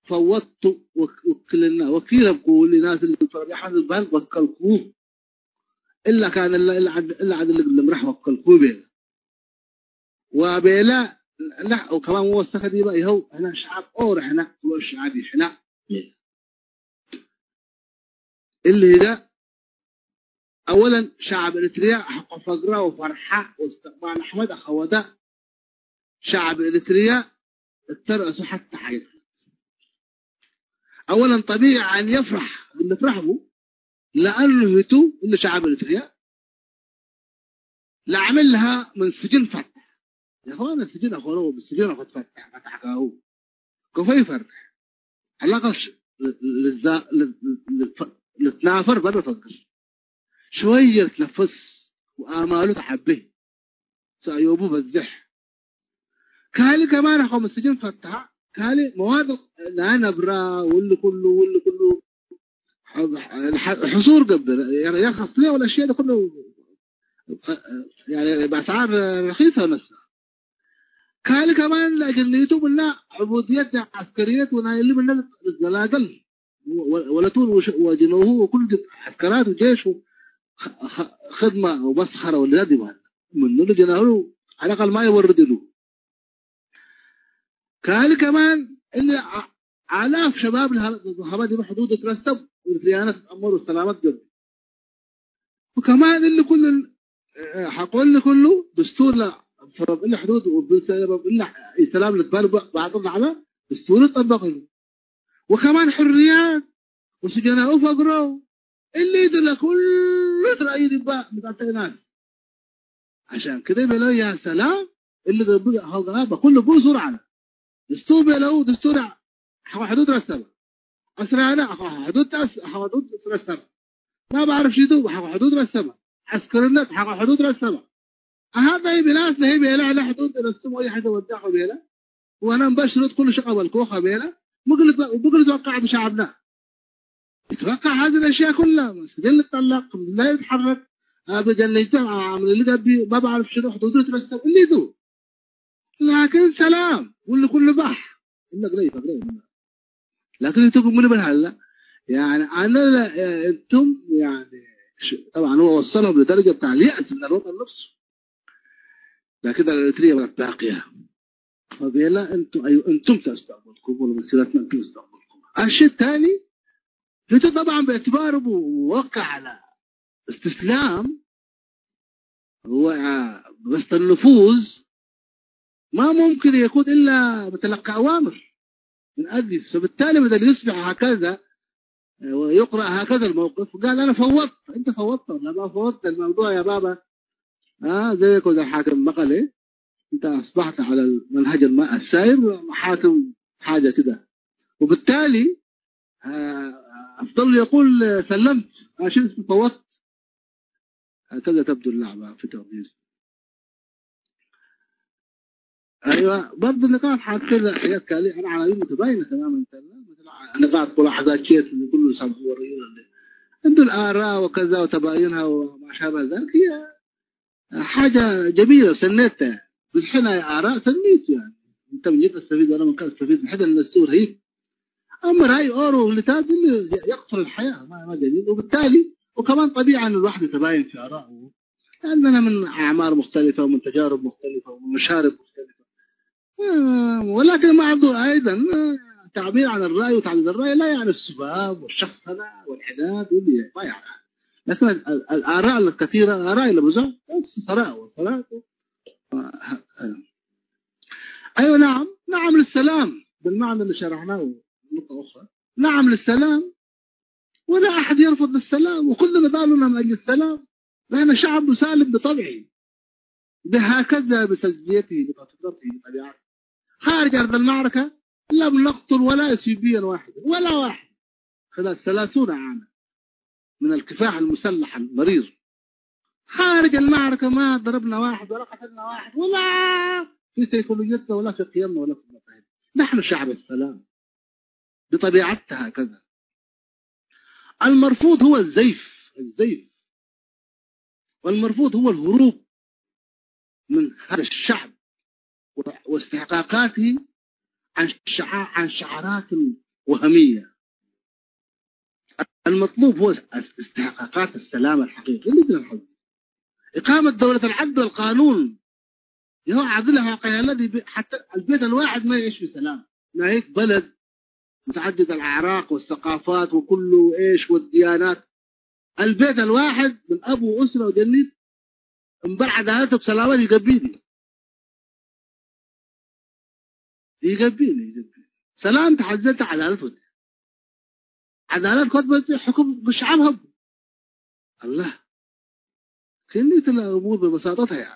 فوضت وك-، وكلنا، وكيل بقول لناس اللي فرق أحد البلد وكلكوه. إلا كان إلا، إلا عد-، إلا عد اللي قدام راح وكلكوه بيلا. وبيلا نح-، وكمان هو استفاد يبقى يهو هنا شعب أور هنا، هو الشعب هنا. اللي هي ده አወለን ሸዐብ ኤሪትርያ ሐቆ ፈግረ ወፈርሐ ወእስትቅባል አሕመድ አከወደ። ሸዐብ ኤሪትርያ እተ ረአሱ ሐቴ ሐይር። አወለን ጠቢዒ አን የፍረሕ፣ እግል ልፍረሕ ቡ፣ ለአኑ ህቱ እሊ ሸዐብ ኤሪትርያ ለዐምልሃ ምን ስጅን ፈትሐ። የእኽዋን ስጅን አኮረው፣ ብስጅን አኮ ትፈትሐ፣ ፈትሐካሁ። ከፎ ይፈርሕ። አላቀል ሽ-፣ ል-፣ ልዛ-፣ ል-፣ ል-፣ ልትናፈር በረ ፈግር። ሽወየ ልትነፈስ ወአማሉ ተሐቤ። ሰእዮቡ በዝሕ። ካልእ ከማን አኮ ምን ስጅን ፈትሐ፣ ካልእ መዋድቅ ለአነብራ፣ ወሊ ኩሉ፣ ወሊ ኩሉ፣ ሕሱር ገብር፣ የርኸስ ለየ ወለአሽያእ ኩሉ፣ ያኒ፣ በአስዓር ረኺሰ ነስአ። ካልእ ከማን ለአጀንቱ ምነ ዕቡድየት ዐስከርየት ወናይሊ ምነ ልትገላገል ወ-፣ ወለቱን ወሽ-፣ ወጅነሁ ወኩል ግ-፣ ዐስከራት ወጄሽ ወ-፣ ኸ-፣ ኸ-፣ ኸድመ ወመስኸረ ወለዛት ዲብ ምኑ ልጅነሁ ዐለ አቀል ማ ይወርድ እሉ። ካልእ ከማን እሊ ዐ-፣ አላፍ ሸባብ ለሀበ፣ ሀበ ዲብ ሕዱድ ትረሰብ ወርትያነት ትአመር ወሰላመት ገብእ። ወከማን እሊ ኩሉ፣ ሐቆ እሊ ኩሉ ድስቱር ለ-፣ ሰበብ እሊ ሕዱድ ወብሰበብ እሊ ሰላም ልትባል በ-፣ ባጥር ለዐለ ድስቱር ጠበቅ እሉ። ወከማን ሕርያት ወስጀናኡ ፈግረው። እሊ ቱ ለኩሉ ትረአዩ ዲባ ምጣጠ ናስ። ዐሻን ክደ ቤለው ያ ሰላም እሊ ገብእ ሀው ገአ በኩሉ ብኡሱር ዐለ። ድስቱር ቤለው ድስቱር ሐቆ ሕዱድ ረሰበ። አስራነ ሐቆ ሕዱድ ተአስ-፣ ሐቆ ሕዱድ ረሰበ። ማ በዕርፍ ሽቱ ሐቆ ሕዱድ ረሰበ። ዐስክርነት ሐቆ ሕዱድ ረሰበ። አሃ ጠይብ ናስ ለህይ ቤለ ዐለ ሕዱድ ረስም ወይ ሐተ ወዳሑ ቤለ። ወአነ እምበል ሽሩጥ ኩሉ ሸቀበልኩ ከቤለ። ምግል፣ ምግል ትወቃዕ ብሸዐብና። ይትወቃዕ ሀዚ ለአሽያእ ኩላ፣ መስጅድ ልጠለቅ፣ ላይ ልትሐረክ፣ አብ ጀነይቱ አምር ልገብእ፣ ማ በዕርፍ ሽኑ ሕዱዱ ልትረሰብ እሊ ቱ። ላኪን ሰላም፣ ወሊ ኩሉ ባሕ። እለ እግለ ይፈግረ ይብለ። ላኪን እቱ ምን ይብል ሀለ? ያኒ አነ ለ-፣ እንቱም ያኒ ሽ-፣ ጠብዓን ሁወ ወሰለሁም ለደረጀ ብታዕ ልየእስ ምን አልወጠን ነፍሱ። ላኪን አልኤሪትርየ ባሕት ባቅየ። ፈቤለ እንቱ-፣ አዩ፣ እንቱም ተስተቅበልኩም ወለመሲረትና እንቱም ተስተቅበልኩም። አሽይ ታኒ ህቱ ጠብዓን በእዕትባር ቡ ወቀዕ ዐለ እስትስላም ወበስጠ ንፉዝ ማ ሙምክን የኩን እላ መተለቂ አዋምር ምን አጅል። ፈብታሊ በደል ዩስቢሕ ሀከዛ ወዩቅረእ ሀከዛ አልመውቅፍ ቃል አነ ፈወጥት፣ እንተ ፈወጥት ወላ ማ ፈወጥት አልመውዱዕ ያ ባባ። አ፣ ዘይ እኮ ዘይ ሓክም መቀሌ፣ እንተ አስበሕተ ዐለ መንሀጅ አልማ አሳይር ሓክም ሓጀ ክደ። ወብታሊ፣ አ፣ አፍደሉ የቁል ሰለምት፣ አሽን እስሙ ፈወት። ሀከዘ ተብዱ ለዐበ ፊ ተቅዲር። አይዋ፣ በርዱ ንቃጥ ሓክል ሕያት ካልእ፣ አነ ዐላዩ ሙተባይነ ተማመን ተለ፣ ምስል ንቃጥ ኩሉ አሕዛችየት ኩሉ ሳብ ወርዩ እንዱ ለአራ ወከዛ ወተባዩንሃ ወማሻበህ ዛልክ፣ ሓጀ ጀሚለ ወሰኔት ተ። ብዝሒ ናይ አራእ ሰኒ ቱ፣ ያኒ፣ እንተ ምን የት አስተፊድ ወአነ ምን ከ አስተፊድ፣ ብሕደ ለነሱ ረሂብ። አማ ራይ ኦሮ ህልታት እል የቅትል አልሐያት ማ፣ ማ ጀዲድ። ወብታሊ ወከማን ጠቢዐ አን አልዋሕድ የተባየን ፊ አራእ፣ ለአነና ምን አዕማር ሙክተሊፈ ወምን ተጃሩብ ሙክተሊፈ ወምን መሻሪብ ሙክተሊፈ። ولكن معذور أيضًا، تعبير عن الرأي وتعبير الرأي لا يعني السباب والشخصنة والحداد واللي ما يعني. لكن ال-، ال-، الآراء الكثيرة، الآراء اللي بزعم، بس ثراء وثراء. أيوة، نعم، نعم للسلام بالمعنى اللي شرحناه نقطة أخرى. نعم للسلام، ولا أحد يرفض السلام، وكلنا نضال من أجل السلام، لأن شعب مسالم بطبعه، بهكذا بسجيته، بفطرته، بطبيعته. خارج أرض المعركة لم نقتل ولا إثيوبيا واحدا، ولا واحد، خلال ثلاثون عاما من الكفاح المسلح المرير. خارج المعركة ما ضربنا واحد ولا قتلنا واحد ولا في سيكولوجيتنا ولا في قيمنا ولا في مفاهيمنا. نحن شعب السلام بطبيعتنا هكذا. المرفوض هو الزيف، الزيف. والمرفوض هو الهروب من هذا الشعب و-، واستحقاقاته عن شعا-، عن شعارات وهمية. المطلوب هو استحقاقات السلام الحقيقي اللي بدنا نحققه. إقامة دولة العدل والقانون. يا عادل، يا واقعي الذي ب-، حتى البيت الواحد ما يعيش في سلام. ناهيك بلد متعدد الأعراق والثقافات وكله إيش والديانات. البيت الواحد من أب وأسرة ودنيت، እምበል ዐዳለት እብ ሰላመት ኢገብእ ዲ? ኢገብእ ዲ፣ ኢገብእ። ሰላም ተሐዘተ ዐዳለት ወዴ። ዐዳለት ከትበጽሕ ሕኩም ብሸዐብ ሀቡ። አላህ። ክእኒ እትለ እሙር በበሳጠት ሀያ።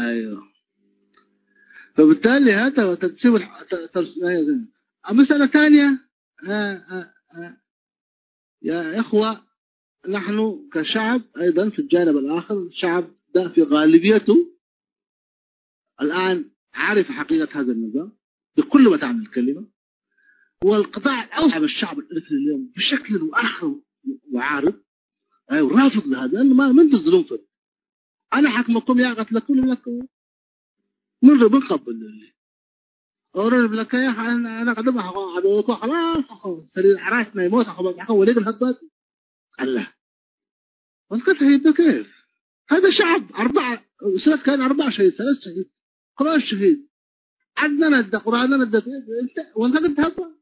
አይወ። فبالتالي هذا هو ترتيب الح-، ت-، ترس-، أيوة. المسألة الثانية، آه، آه، آه. يا إخوة، نحن كشعب أيضًا في الجانب الآخر، الشعب ده في غالبيته الآن عارف حقيقة هذا النظام بكل متاعب الكلمة، والقطاع الأوسع من الشعب الإريتري اليوم بشكل وآخر وعارف، أي رافض لهذا، لأنه ما، من تظلم فيه؟ أنا حكمكم يا قتلكم لكم. من ربن قبل لي. أورد لك يا أخي، أنا، أنا قد ما أخو، أخو، خلاص، أخو، سرير عراش ما يموت، أخو، أخو، وليد الهبات. الله. والقتل هيبقى كيف؟ هذا شعب، أربعة، أسرة كان أربعة شهيد، ثلاث شهيد، كل شهيد. عندنا الد-، قرآننا الد-، أنت، وأنت قلت هذا؟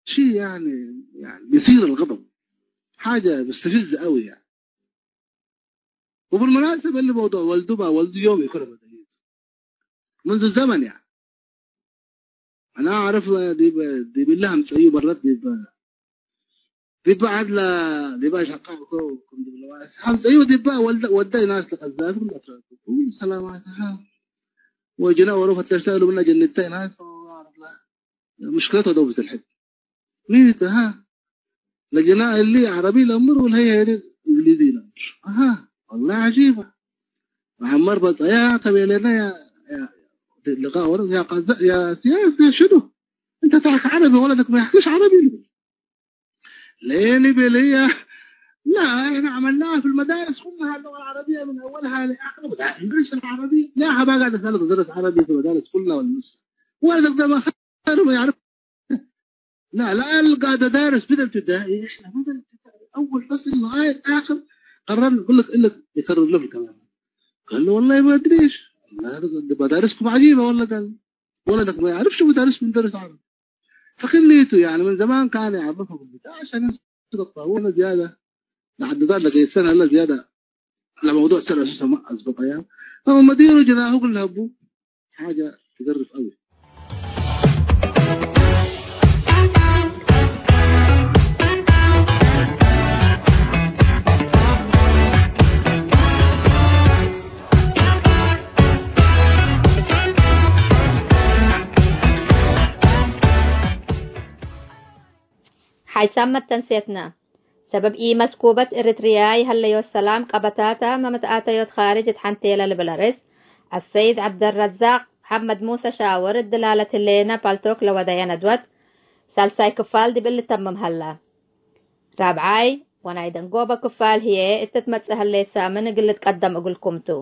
شيء يعني، يعني بيثير الغضب. حاجة مستفزة قوي يعني. وبالمناسبة اللي موضوع ولده ما ولده يوم يكون بدأ منذ زمن يعني. أنا أعرف دي ب-، دي بالله مسأيو برد دي ب-، ዲበ ዐድ ለ-፣ ዲበ ሸቃ እኮ ክም ዲብለ ዋእስ ሐምስ፣ አይወ፣ ዲበ ወልደ፣ ወደ ናስ ለቀዛት ምን አትረቱ። ሰላማት፣ ሃ። ወጅና ወሮ ፈተሽተ እሉ ምነ ጀኒተ ናስ፣ ወአረብ ለ-፣ ሙሽክለት ወደው ብስልሕት። ሚት፣ ሃ። ለጅና እሊ ዐረቢ ለምር ወለሀይ ሄደ እንግሊዚ ለምር። አሃ፣ ወላሂ ዐጂበ። መሐመድ በጸያ ተቤለነ ያ፣ ያ፣ ልቃ ወረ ያ ቀዘ-፣ ያ ሲያስ ያ ሽዱ። እንተ ተሐክ ዐረቢ ወለደክ ማ የሕክሽ ዐረቢ ልብል። لين بلية. لا، احنا عملناها في المدارس كلها اللغة العربية من أولها لآخرها. بدأ ندرس العربي. يا أخي، ما قاعد أسألك تدرس عربي في المدارس كلها ولا لسه؟ ولدك ده ما خير ما يعرف. لا، لا، قاعد أدرس من ابتدائي. احنا من ابتدائي. أول فصل لغاية آخر قررنا نقول لك، إنك يكرر له الكلام. قال له: "والله ما أدريش. والله هذا مدارسكم عجيبة والله." قال: "ولدك ما يعرفش مدارس، من درس عربي." فكنيته يعني من زمان كان يعرفه بالبتاع عشان يصير الطاولة زيادة. لحد ذلك السنة هلا زيادة على موضوع سر أساسا ما أسبق أيام. أما مدير جناحه كله هبو حاجة تقرف قوي. ሓይሳም መተንሴትነ። ሰበብ ኢመስኩበት እርትርያይ ሀለዮት ሰላም ቀበታተ መመትአተዮት ካርጅ እት ሐንቴለ ልብል አርእስ አሰይድ ዐብደረዛቅ መሐመድ ሙሰ ሻውር እት ድላለት ህሌነ ፓልቶክ ለወደየ ነድወት ሳልሳይ ክፋል ዲብ ልተምም ሀላ። ራብዓይ ወናይ ደንጎበ ክፋል ህዬ እት ትትመጽእ ሀሌት ሳምን እግል ልትቀደም እግልኩም ቱ።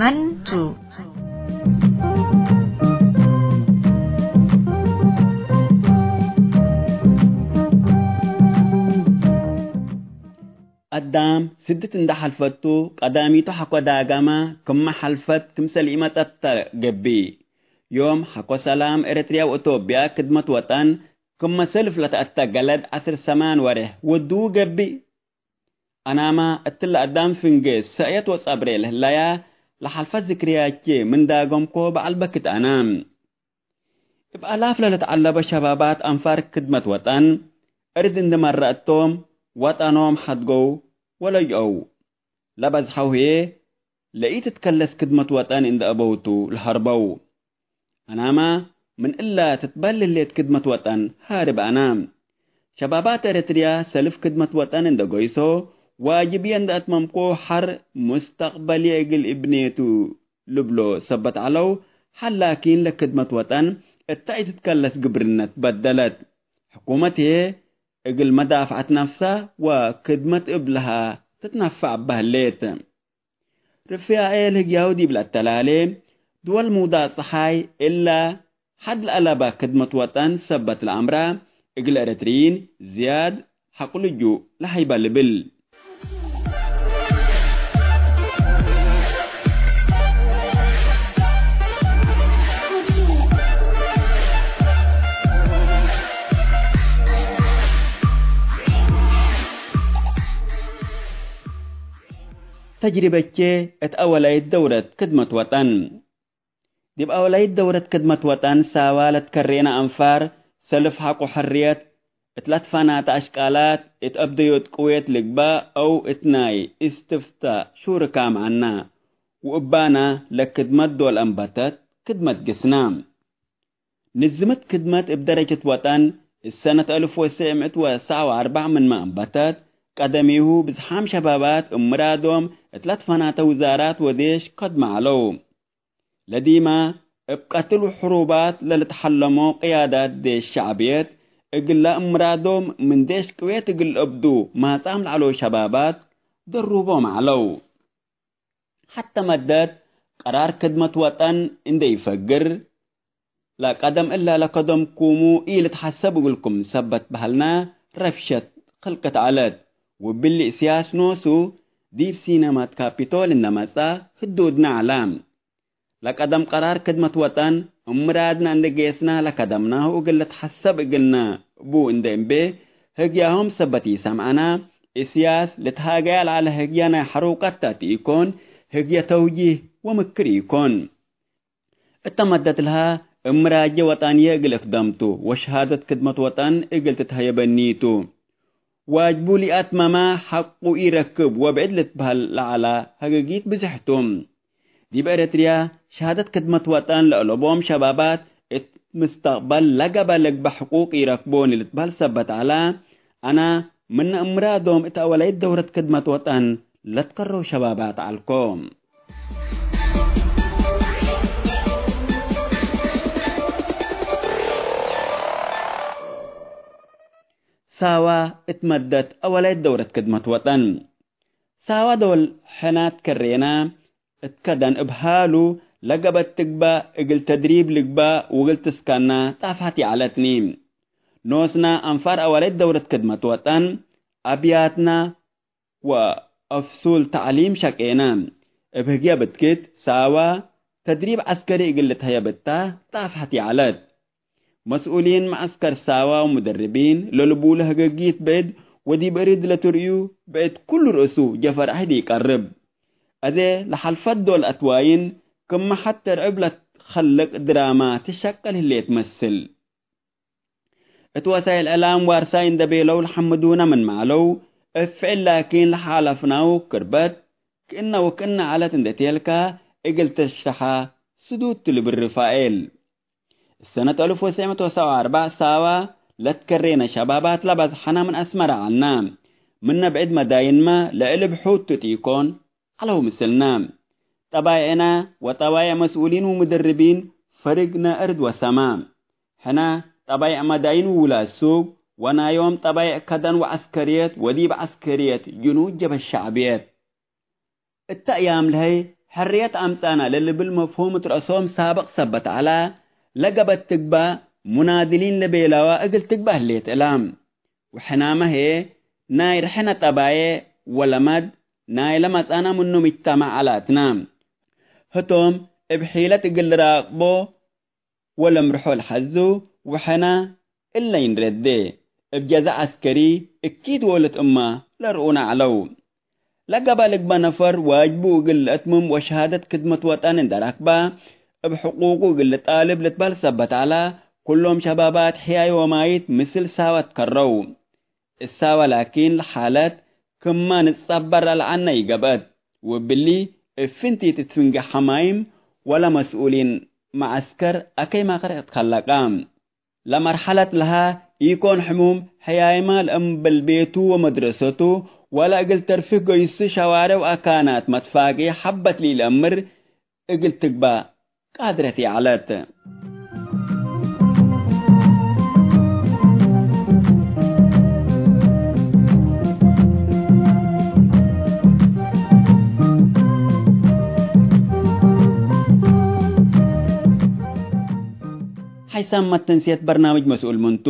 አንቱ። አዳም ስድት እንደ ሐልፈቱ፣ ቀዳሚቱ ሐቆ ዳጋመ ክመ ሐልፈት ክምሰል ኢመጸት ተ ገብእ። ዮም ሐቆ ሰላም ኤረትርያ ወእቶብያ ክድመት ወጠን ክመ ሰልፍ ለተአተገለድ ዐስር ሰማን ወሬሕ ወድዉ ገብእ። አናማ እትለ አዳም ፍንጌ ሰእየት ወጸብሬ ለህለያ ለሐልፈት ዝክርያቼ ምን ዳገምኮ በዐል በክት አነ። እብ አላፍ ለልትዐለበ ሸባባት አንፋር ክድመት ወጠን፣ እርድ እንዴ መረአቶም፣ ወጠኖም ሐድገው ወለጅአው። ለበዝሐው ህዬ፣ ለኢትትከለስ ክድመት ወጠን እንዴ አበውቱ ለሀርበው። አናማ ምን እለ ትትበል ህሌት ክድመት ወጠን ሃርብ አነ። ሸባባት ኤረትርያ ሰልፍ ክድመት ወጠን እንዴ ገይሶ፣ ዋጅብዬ እንዴ አትመምኮ ሐር ሙስተቅበልዬ እግል እብኔቱ ልብሎ ሰበት ዐለው፣ ሐል ላኪን ለክድመት ወጠን እተ ኢትትከለስ ግብርነት በደለት። ሕኩመት ህዬ እግል መዳፍዐት ነፍሳ ወክድመት እብ ለሃ ትትነፈዕ እበ ህሌት። ርፍያኤል ህግያሁ ዲብ ለአተላሌ ድወል ምውዳቅ ጸሓይ እለ ሐድ ለአለበ ክድመት ወጠን ሰበት ለአምራ፣ እግል ኤረትርዪን ዝያድ ሐቁ ልጁእ ለሀይበ ልብል። ተጅሪበቼ እት አወላይት ደውረት ክድመት ወጠን። ዲብ አወላይት ደውረት ክድመት ወጠን ሳዋ ለትከሬነ አንፋር፣ ሰልፍ ሐቆ ሕርየት እት ለትፈናተ አሽቃላት እት አብደዮት ቅዌት ልግባእ አው እት ናይ እስትፍታእ ሹርካ መዐና ወእባና ለክድመት ዶል አንበተት ክድመት ግስና። ንዝመት ክድመት እብ ደረጀት ወጠን እት ሰነት አልፍ ወትሰዕ ምእት ወትስዐ ወአርበዕ ምንመ አንበተት፣ ቀደሚሁ ብዝሓም ሸባባት እብ ምራዶም እት ለትፈናተ ውዛራት ወዴሽ ከድመ ዐለው። ለዲመ እብ ቀትል ወሕሩባት ለልትሐለሞ ቅያዳት ዴሽ ሸዕብየት፣ እግለ እብ ምራዶም ምን ዴሽ ቅዌት እግል ለአብዱ ማጻም ለዐለው ሸባባት ደሩቦም ዐለው። ሐተ መደት ቀራር ክድመት ወጠን እንዴ ኢፈግር፣ ለቀደም እለ ለከደምኩሙ ኢልትሐሰብ እግልኩም ሰበት በህልነ ረፍሸት ክልቅት ዐለት። ወብሊ እስያስ ኖሱ ዲብ ሲነማት ካፒቶል እንዴ መጽአ ህዱድነ ዐለ። ለቀደም ቀራር ክድመት ወጠን እብ ምራድነ እንዴ ጌስና ለከደምናሁ እግል ልትሐሰብ እግልነ ቡ እንዴ እምቤ ህግያሆም ሰበት ኢሰምዐነ። እስያስ ልትሃገያ ለዐለ ህግየ ናይ ሐሩቀት ተ ኢኮን፣ ህግየ ተውጂህ ወምክር ኢኮን። እተ መደት ለሀ እብ ምራጄ ወጠንዬ እግል እክደምቱ ወሸሃደት ክድመት ወጠን እግል ትትሀየበኒ ቱ። ዋጅቡ ሊአትመመ ሐቁ ኢረክብ ወብዕድ ልትበህል ለዐለ ሀገጊት ብዝሕ ቱ። ዲብ ኤረትርያ ሸሃደት ክድመት ወጠን ለአለቦም ሸባባት እት ምስተቅበል ለገብአ ልግበእ ሕቁቅ ኢረክቦኒ ልትበህል ሰበት ዐለ። አነ ምነ እምራዶም እት አወላይት ደውረት ክድመት ወጠን ለትከረው ሸባባት ዐልኮ። ሳዋ እት መደት አወላይት ደውረት ክድመት ወጠን። ሳዋ ዶል ሕናት ከሬና እት ከደን እብ ሃሉ ለገበት ትግባእ እግል ተድሪብ ልግባእ ወእግል ትስከና ጣፋት ይዐለትኒ። ኖስና አንፋር አወላይት ደውረት ክድመት ወጠን አብያትና ወአፍሱል ተዕሊም ሸቄነ። እብ ህግየ ብትክት ሳዋ ተድሪብ ዐስከሪ እግል ልትሀየብ እታ ጣፍሐት ይዐለት። መስኡሊን መዐስከር ሳዋ ወሙደርቢን ለልቡሉ ህገጊት ብዕድ ወዲብ እሪድ ለትርእዩ ብዕድ ኩሉ ርእሱ ጀፈር አህድ ኢቀርብ። አዜ ለሐልፈት ዶል አትዋይን ክመ ሐት ተርዕብ ለትከልቅ ድራማ ትሸቀል ህሌት መስል። እት ወሳይል እዕላም ዋርሳይ እንዴ ቤለው ለሐምዱነ ምንመ ዐለው፣ እብ ፍዕል ላኪን ለሓለፍናሁ ክርበት ክእነ ወክእነ ዐለት እንዴ ቴልካ እግል ትሽረሐ ስዱድ ቱ ልብል ርፋኤል። እሰነት አልፍ ወትሰዕ ምእት ወሰብዓ ወአርበዕ ሳዋ ለትከሬነ ሸባባት ለበዝሐነ ምን አስመረ ዐልነ። ምነ ብዕድ መዳይንመ ለእልብሑቱ ቲኮን ዐለው ምስልነ። ጠባይዕነ ወጠባይዕ መስኡሊን ወሙደርቢን ፈርግ ነእርድ ወሰማ። ሕነ ጠባይዕ መዳይን ውውላት ሱግ ወናዮም ጠባይዕ ከደን ወዐስከርየት ወዲብ ዐስከርየት ጅኑድ ጀብሀት ሸዕብየት። እተ አያም ለሀይ ሕርየት አምጻና ለልብል መፍሁም እት ረአሶም ሳብቅ ሰበት ዐላ፣ ለገበት ትግባእ ሙናድሊን ለቤላዋ እግል ትግባእ ህሌት እላ። ወሕናመ ህዬ ናይ ርሕነ ጠባዬ ወለመድ ናይለ መጽአነ ምኑ ምጅተማዕ ዐላትነ። ህቶም እብ ሒለት እግል ልራቅቦ ወለምርሖ ለሐዙ፣ ወሕነ እለ ኢንረዴ እብ ጀዘ ዐስከሪ እኪት ወለት እመ ለርኡነ ዐለው። ለገበ ልግበእ ነፈር ዋጅቡ እግል ለአትምም ወሸሃደት ክድመት ወጠን እንዴ ረክበ፣ እብ ሕቁቁ እግል ልጣልብ ልትበህል ሰበት ዐለ፣ ኩሎም ሸባባት ሕያይ ወማይት ምስል ሳወ ትከረው። እሳወ ላኪን ለሓለት ክመ ንጸበር አልዐነ ኢገብአት፣ ወእብሊ እብ ፍንቲት እት ፍንጌ ሐማይም ወለ መስኡሊን መዐስከር አከይ ማክር እትከለቀ። ለመርሐለት ለሀ ኢኮን ሕሙም ሕያይመ ለእምብል ቤቱ ወመድረሰቱ ወለ እግል ተርፊህ ገይሱ ሸዋሬ ወአካናት መትፋጌ ሐበት ለኢለአምር እግል ትግባእ ቃድረት ይዐለት። ሐይሳም መተንስየት በርናምጅ መስኡል ምንቱ?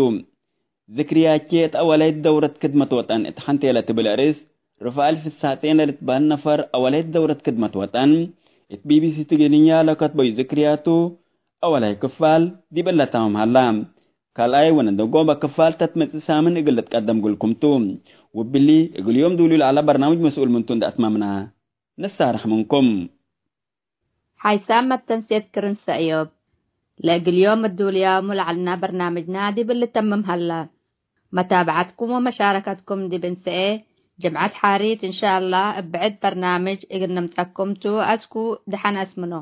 ዝክርያቼ እት አወላይት ደውረት ክድመት ወጠን እት ሐንቴ ለትብል አርእስ፣ ሩፋኤል ፍስሐጼን ለልትበህል ነፈር አወላይት ደውረት ክድመት ወጠን እት ቢቢሲ ትግርኛ ለከትበዩ ዝክርያቱ አወላይ ክፋል ዲብ እለ ታምም ሀላ። ካልኣይ ወነደጎበ ክፋል ተትመጽእ ሳምን እግል ልትቀደም ግልኩም ቱ። ወብሊ እግል ዮም ዱሉይ ለዐለ በርናምጅ መስኡል ምንቱ እንዴ አትመምና ንሳረሕ ምንኩም። ሓይሳም መተንሴት ክርን ሰእዮብ። ለእግል ዮም እዱልያሙ ለዐልና በርናምጅና ዲብ ልተምም ሀላ። መታብዐትኩም ወመሻረከትኩም ዲብ እንሰኤ ጅምዐት ሓሪት እንሻአላህ እብ ብዕድ በርናምጅ እግል ነምጸኩም ቱ። አስኩ ደሐን አስምኖ።